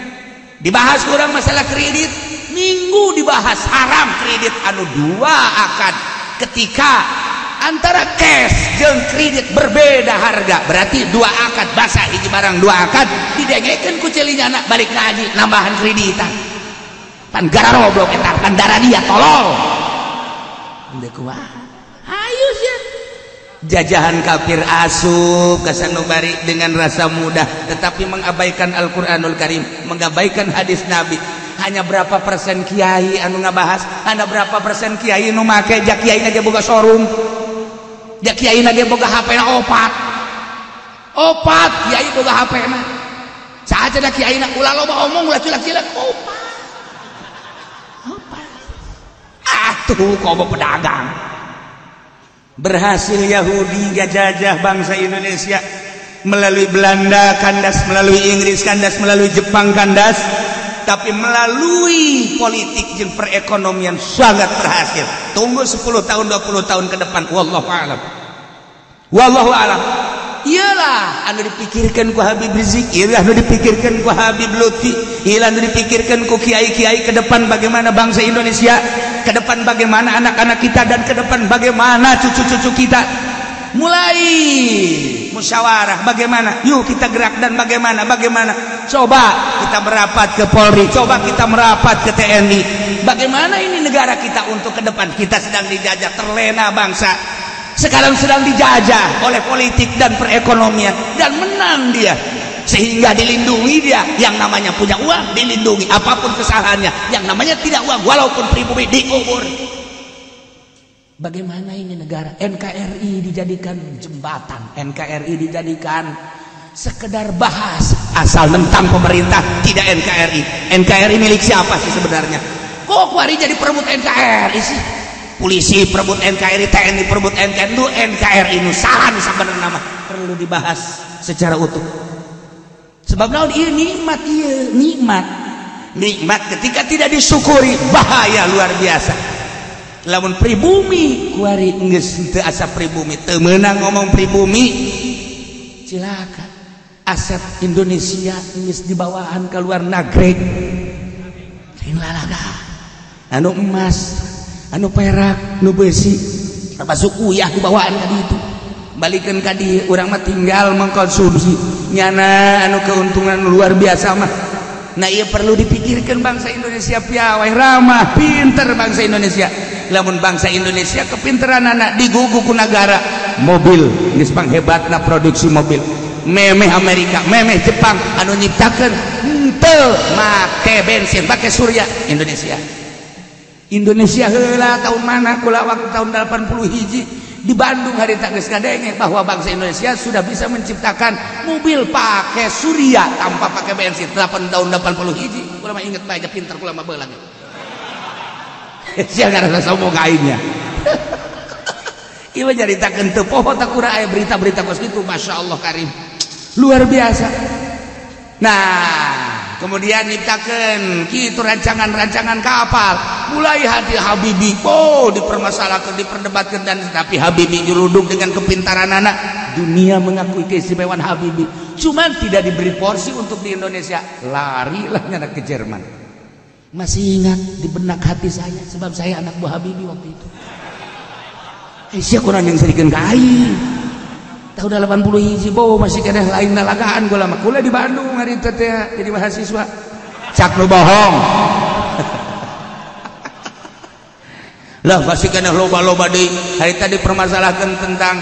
Dibahas kurang masalah kredit, minggu dibahas haram kredit anu dua akad ketika antara cash jeung kredit berbeda harga berarti dua akad basah hiji barang dua akad didengekeun ku celinya anak balik ngaji nambahan kreditan pan gararoblok eta pan darah dia tolol henteu kumaha hayu sia jajahan kafir asup ka sanubari dengan rasa mudah tetapi mengabaikan Al-Qur'anul Karim, mengabaikan hadis Nabi. Hanya berapa persen kiai anu ngabahas, hanya berapa persen kiai nu make, jak kiai ge boga showroom, jak kiai ge boga HP na opat. Opat kiai boga HP na. Saha cenah kiai na ulah loba omong ulah cilak-cilak opat. Opat. Atuh komo pedagang. Berhasil Yahudi ngajajah bangsa Indonesia melalui Belanda kandas, melalui Inggris kandas, melalui Jepang kandas, tapi melalui politik jeung perekonomian sangat berhasil. Tunggu 10 tahun 20 tahun ke depan, wallahu a'lam. Wallahu a'lam. Iyalah anu dipikirkan ku Habib Rizik, iyalah anu dipikirkan ku Habib Lutfi, iyalah anu dipikirkan ku kiai-kiai ke depan bagaimana bangsa Indonesia, ke depan bagaimana anak-anak kita, dan ke depan bagaimana cucu-cucu kita. Mulai musyawarah bagaimana, yuk kita gerak dan bagaimana, bagaimana. Coba kita merapat ke Polri, coba kita merapat ke TNI. Bagaimana ini negara kita untuk ke depan? Kita sedang dijajah, terlena bangsa. Sekarang sedang dijajah oleh politik dan perekonomian dan menang dia. Sehingga dilindungi dia, yang namanya punya uang dilindungi apapun kesalahannya, yang namanya tidak uang walaupun pribumi dikubur. Bagaimana ini negara? NKRI dijadikan jembatan, NKRI dijadikan sekedar bahas asal tentang pemerintah, tidak NKRI. NKRI milik siapa sih sebenarnya? Kok kuari jadi perebut NKRI sih? Polisi perebut NKRI, TNI perebut NKRI, itu NKRI nu salah nu sabenerna mah perlu dibahas secara utuh. Sebab naon ieu nikmat, ieu nikmat. Nikmat ketika tidak disyukuri bahaya luar biasa. Lamun pribumi kuari geus teu asa pribumi, teu meunang ngomong pribumi cilaka. Aset Indonesia geus dibawaan ka luar negeri. Lain lalaga. Anu emas, anu perak, nu besi, termasuk uyah dibawaan ka ditu. Balikeun ka dieu urang mah tinggal mengkonsumsi. Nyana anu keuntungan luar biasa mah. Nah ieu perlu dipikirkan bangsa Indonesia piawai, ramah, pinter bangsa Indonesia. Lamun bangsa Indonesia kepinteran anak digugu ku negara. Mobil geus panghebatna produksi mobil. Memeh Amerika, memeh Jepang anu nyiptakeun henteu make bensin, make surya Indonesia. Indonesia heula tahun mana kula waktu tahun 80 hiji di Bandung hari tak geus ngadenge bahwa bangsa Indonesia sudah bisa menciptakan mobil pakai surya tanpa pakai bensin 8 tahun 80 hiji. Kula mah inget bae, pinter kula mah beulang. Sia ngarasa sombong ka aingnya. Ieu nyaritakeun teu poho tak kurang aya berita-berita kos kitu, Masya Allah karim. Luar biasa. Nah, kemudian nyiptakeun kitu rancangan-rancangan kapal. Mulai hati Habibie, oh dipermasalahkan, diperdebatkan, dan tapi Habibie nyeruduk dengan kepintaran anak. Dunia mengakui keistimewaan Habibie. Cuman tidak diberi porsi untuk di Indonesia. Larilah nyana ke Jerman. Masih ingat di benak hati saya, sebab saya anak buah Habibie waktu itu. Sia kurang yang serikeun ka aing. Tahun 80 hiji bo masih keneh lain lalagaan gua lama kula di Bandung hari itu teh jadi mahasiswa. Cak nu bohong. Lah masih keneh loba-loba deui. Hari tadi permasalahkan tentang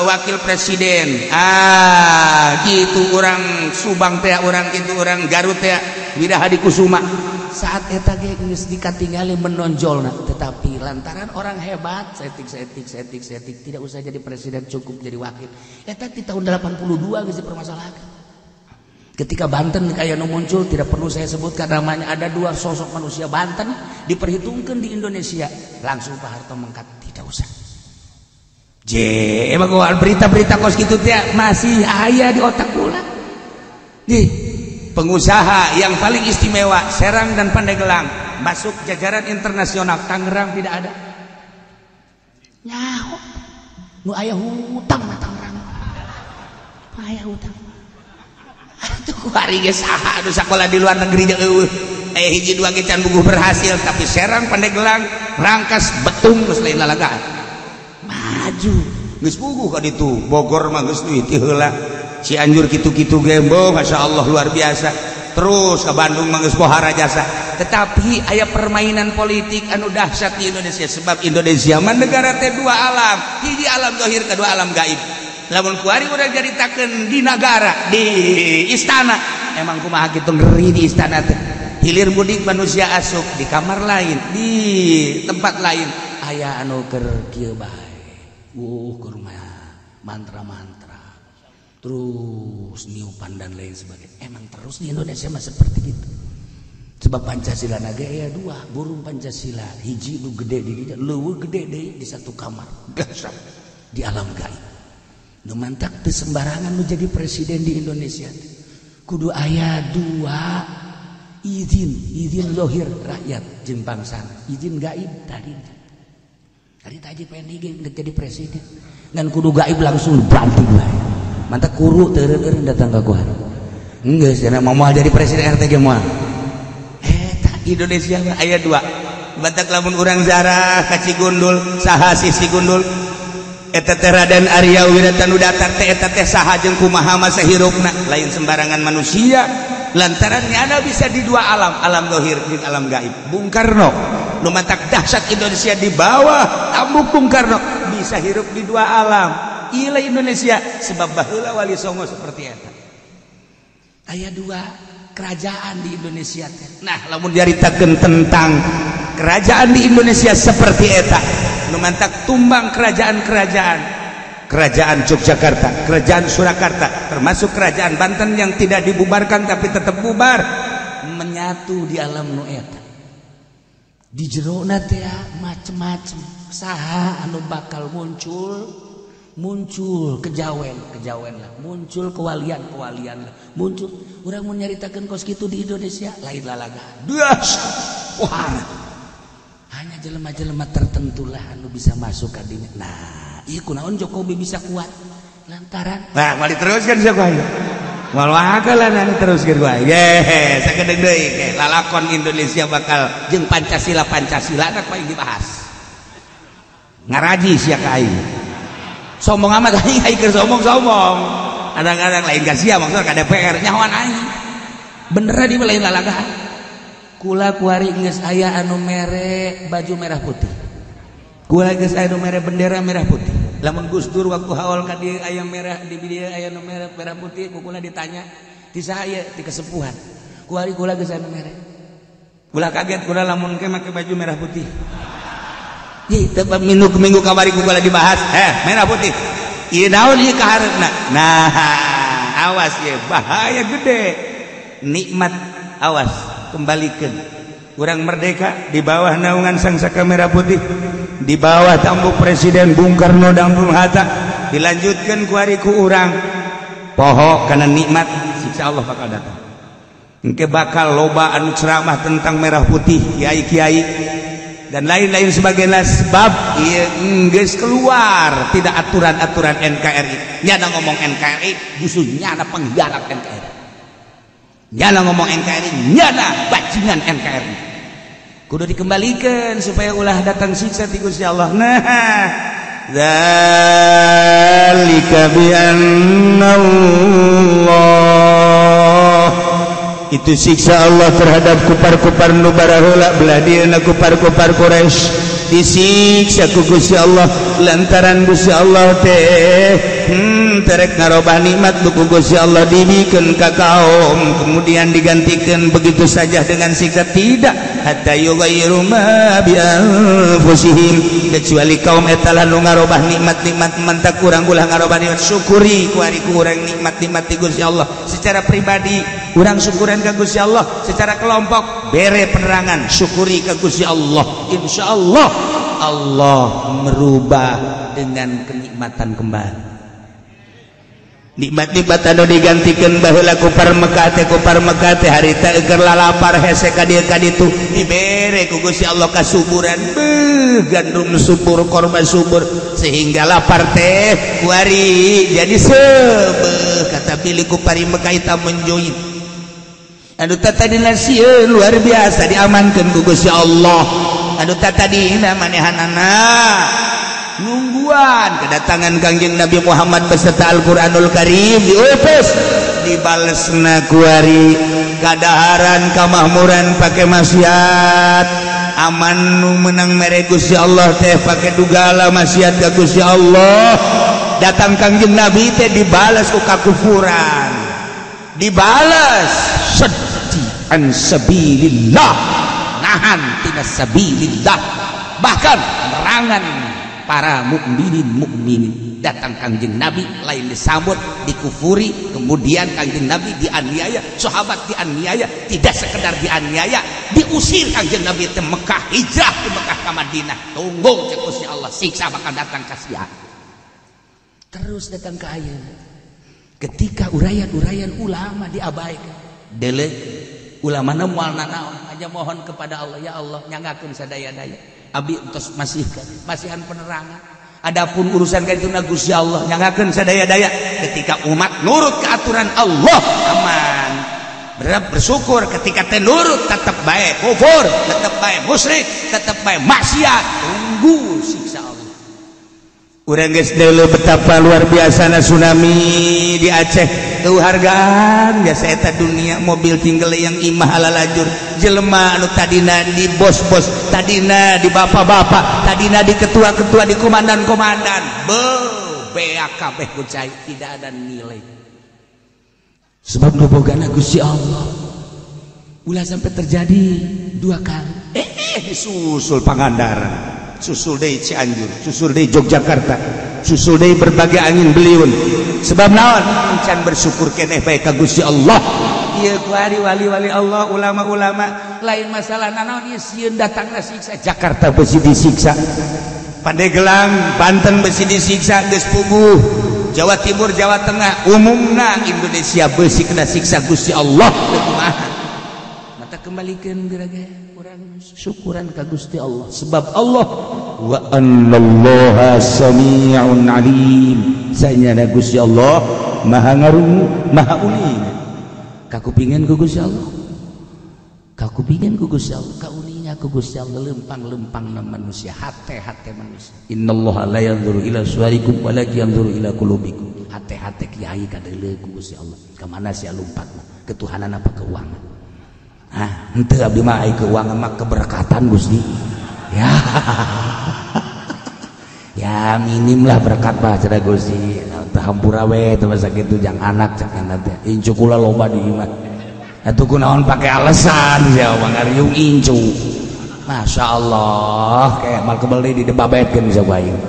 wakil presiden. Ah, gitu orang Subang teh, orang gitu orang Garut teh, Wirahadi Kusuma. Saat eta ge geus dikatingali menonjolna, tetapi lantaran orang hebat setik setik setik setik tidak usah jadi presiden, cukup jadi wakil. Eta di tahun 82 geus dipermasalahkan. Ketika Banten kayak nu muncul, tidak perlu saya sebutkan namanya, ada dua sosok manusia Banten diperhitungkan di Indonesia, langsung Pak Harto mengkat tidak usah. Je, emang berita-berita kos kitu teh masih aya di otak kula. Nih, pengusaha yang paling istimewa Serang dan Pandeglang masuk jajaran internasional, Tangerang tidak ada. Nyaho nu aya hutang mah Tangerang. Aya hutang. Atuh kuari ge saha anu sakola di luar negeri jeung eueuh. Aya hiji dua ge can buguh berhasil, tapi Serang Pandeglang Rangkas Betung geus lain lalagaan. Maju geus buguh ka ditu. Bogor mah geus duit heula. Cianjur kitu-kitu gembo, Masya Allah luar biasa. Terus ke Bandung mah geus pohara jasa. Tetapi aya permainan politik anu dahsyat di Indonesia, sebab Indonesia mah negara teh dua alam, hiji alam zahir, kedua alam gaib. Lamun kuari urang caritakeun di nagara, di istana, emang kumaha kitu ngeri di istana teh. Hilir mudik manusia asup di kamar lain, di tempat lain aya anu keur kieu bae. Keur mantra-mantra. Terus niupan dan lain sebagainya. Emang terus di Indonesia mah seperti gitu. Sebab Pancasila naga ya dua, burung Pancasila hiji nu gede di dinya, leuweuh gede deui di satu kamar. Gasap di alam gaib. Nu mantak teu sembarangan nu jadi presiden di Indonesia. Kudu aya dua izin, izin lohir rakyat jeung bangsa, izin gaib tadi. Tadi Haji Pendi ge jadi presiden. Ngan kudu gaib langsung banting bae. Mantap kuru teureun datang ka gua. Geus cenah moal jadi presiden RT ge moal. Eta Indonesia mah aya dua. Batak lamun urang zarah ka Cigundul, saha si Cigundul? Eta teh Raden Arya Wiratanu datar teh eta teh saha jeung kumaha masa hirupna? Lain sembarangan manusia. Lantaran nyana bisa di dua alam, alam zahir jeung alam gaib. Bung Karno nu matak dahsyat Indonesia di bawah tambuk Bung Karno bisa hirup di dua alam. Ila Indonesia sebab baheula Wali Songo seperti eta. Aya dua kerajaan di Indonesia teh. Nah, lamun diaritakeun tentang kerajaan di Indonesia seperti eta, nu mantak tumbang kerajaan-kerajaan. Kerajaan Yogyakarta, Kerajaan Surakarta, termasuk Kerajaan Banten yang tidak dibubarkan tapi tetap bubar, menyatu di alam nu eta. Di jerona teh macem-macem. Saha anu bakal muncul? Muncul kejawen, kejawen lah, muncul kewalian, kewalian lah, muncul. Urang mau nyaritakeun kos kitu di Indonesia lain lalaga. Dahsyat. Wah. Hanya jelema-jelema tertentu lah anu bisa masuk ka dinya. Nah, ieu kunaon Jokowi bisa kuat? Lantaran. Nah, mari teruskan Jokowi. Moal wakalan teruskeun wae. Ge, sakedeung deui ge lalakon Indonesia bakal jeung Pancasila Pancasila na paling dibahas. Ngaraji sia ka aing. Sombong amat aing, aing keur sombong-sombong. Kadang-kadang lain ka sia maksudna ka DPR nyahoan aing. Bener di lain lalagaan. Kula kuari geus aya anu mere baju merah putih. Kula geus aya anu mere bendera merah putih. Lamun Gus Dur waktu haul ka dieu aya merah di dieu aya nu merah merah putih, kukuna ditanya ti saha ieu? Ti kesepuhan. Kuari kula geus anu merah. Ulah kaget kula lamun ke make baju merah putih. Ih, teu minggu minggu kamari ku kula dibahas, merah putih. Ieu naon ieu kahareupna? Nah, awas ye, bahaya gede. Nikmat awas kembalikan. Urang merdeka di bawah naungan sang saka merah putih, di bawah tampuk Presiden Bung Karno dan Bung Hatta, dilanjutkan kuari ku urang poho karena nikmat, siksa Allah bakal datang. Engke bakal loba anu ceramah tentang merah putih, kiai-kiai dan lain-lain sebagainya, sebab ieu geus keluar tidak aturan-aturan NKRI. Nyana ngomong NKRI justru nyana pengkhianat NKRI. Nyana ngomong NKRI nyana bajingan NKRI. Kudu dikembalikan supaya ulah datang siksa ti Gusti Allah. Nah, dzalika bi Allah, itu siksa Allah terhadap kupar-kupar nu baraheula belah dieuna kupar-kupar Quraisy disiksa ku Gusti Allah lantaran Gusti Allah teh terek ngarobah nikmat ku Gusti Allah dibikeun ka kaum kemudian digantikan begitu saja dengan siksa. Tidak, hatta yughayyiru ma bi anfusihim, kecuali kaum eta lah nu ngarobah nikmat-nikmat. Mantak urang ulah ngarobah nikmat, syukuri ku ari ku urang nikmat-nikmat ti Gusti Allah secara pribadi, urang syukuran ka Gusti Allah secara kelompok, bere penerangan, syukuri ka Gusti Allah, insyaallah Allah merubah dengan kenikmatan kembali. Nikmat-nikmat anu digantikan baheula kupar Mekah teh, kupar Mekah teh harita keur lalapar hese ka dieu ka ditu, dibere ku Gusti Allah kasuburan, beuh gandum subur, korma subur, sehingga lapar teh kuari jadi sebeuh kata bilih kupari Mekah eta menjoin anu tadina sieun luar biasa diamankeun ku Gusti Allah. Anu tadina manehanana nungguan kedatangan Kangjeng Nabi Muhammad beserta Al-Qur'anul Karim diutus, dibalesna kuari kadaharan kamahmuran pake maksiat, aman nu menang mere Gusti Allah teh pake dugala maksiat ka Gusti Allah. Datang Kangjeng Nabi teh dibales ku kakufuran, dibales sedih an sabilillah, nahan tina sabilillah, bahkan merangan para mukminin mukminin. Datang Kangjeng Nabi lain disambut, dikufuri, kemudian Kangjeng Nabi dianiaya, sahabat dianiaya, tidak sekedar dianiaya, diusir Kangjeng Nabi ke Mekah, hijrah ke Mekah ke Madinah. Tunggu cek Gusti Allah, siksa bakal datang ka sia. Terus datang ke ayeuna. Ketika uraian-uraian ulama diabaikan, dele ulamana moal nanaon, aja mohon kepada Allah, ya Allah nyanggakeun sadaya-daya. Abdi entos masihkan, masihan penerangan. Adapun urusan ka dituna Gusti Allah nyanggakeun sadaya-daya. Ketika umat nurut ke aturan Allah aman. Bersyukur ketika teh nurut tetep bae kufur, tetep bae musyrik, tetep bae maksiat, tunggu siksa Allah. Urang geus deuleu betapa luar biasana tsunami di Aceh. Teu hargaan biasa eta dunia, mobil tinggal yang imah alalajur, jelema anu tadina di bos-bos, tadina di bapak-bapak, tadina di ketua-ketua, di komandan-komandan, beuh beak kabeh ku cai, tidak ada nilai. Sebab nu bogana Gusti Allah. Ulah sampai terjadi dua kali. Disusul Pangandaran, susul deui Cianjur, susul deui Yogyakarta, susul deui berbagai angin beliun. Sebab naon? Can bersyukur keneh bae ka Gusti Allah. Ieu kuari wali-wali Allah, ulama-ulama, lain masalah nanaon ieu sieun datangna siksa. Jakarta besi disiksa, Pandeglang, Banten besi disiksa geus puguh, Jawa Timur, Jawa Tengah, umumna Indonesia besi kena siksa Gusti Allah. Teu kumaha? Mata kembalikeun geura urang syukuran ka Gusti Allah, sebab Allah wa annallaha samii'un alim, sanyana Gusti Allah maha ngarungu maha uning. Kakupingan ku Gusti Allah, kakupingan ku Gusti Allah, kauninga ku Gusti Allah, lempang-lempangna manusia, hate-hate manusia. Innallaha la yanzuru ila suwarikum walakin yanzuru ila qulubikum. Hate-hate kiai kadeuleu ku Gusti Allah. Ka mana sia lumpatna? Ketuhanan apa keuangan? Ah, henteu abdi mah ai keuangan mah keberkatan Gusti. Ya. Ya minim lah berkat bah cenah Gusti. Teu hampura we teu masa kitu jang anak cak teh. Incu kula loba di imah. Atuh kunaon pake alasan sia ngariung incu. Masya Allah, kayak mal kebeli di debabetkeun bisa ku aing.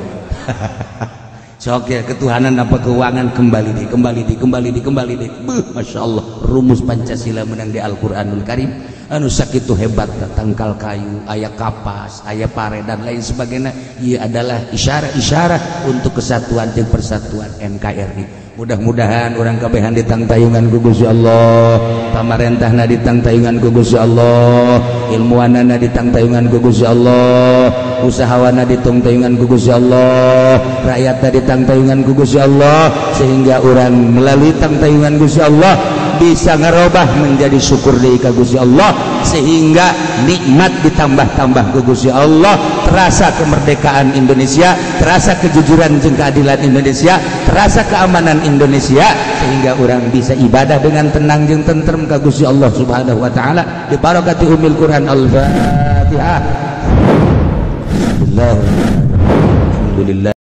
Sok ya ketuhanan apa keuangan kembali di kembali di kembali di kembali di. Beuh, Masya Allah, rumus Pancasila menang di Al-Qur'anul Karim. Anu sakitu hebat tangkal kayu, aya kapas, aya pare dan lain sebagainya. Ieu adalah isyarat-isyarat untuk kesatuan dan persatuan NKRI. Mudah-mudahan orang kabehan ditangtayungan ku Gusti Allah, pamarentahna ditangtayungan ku Gusti Allah, ilmuwanana ditangtayungan ku Gusti Allah, usahawana ditangtayungan ku Gusti Allah, rakyatna ditangtayungan ku Gusti Allah, sehingga orang melalui tangtayungan Gusti Allah bisa ngerubah menjadi syukur deui ka Gusti Allah, sehingga nikmat ditambah-tambah ku Gusti Allah, terasa kemerdekaan Indonesia, terasa kejujuran jeung keadilan Indonesia, terasa keamanan Indonesia, sehingga orang bisa ibadah dengan tenang jeung tentrem ka Gusti Allah Subhanahu wa taala. Bi barakati umil Quran. Al-Fatihah. Alhamdulillah.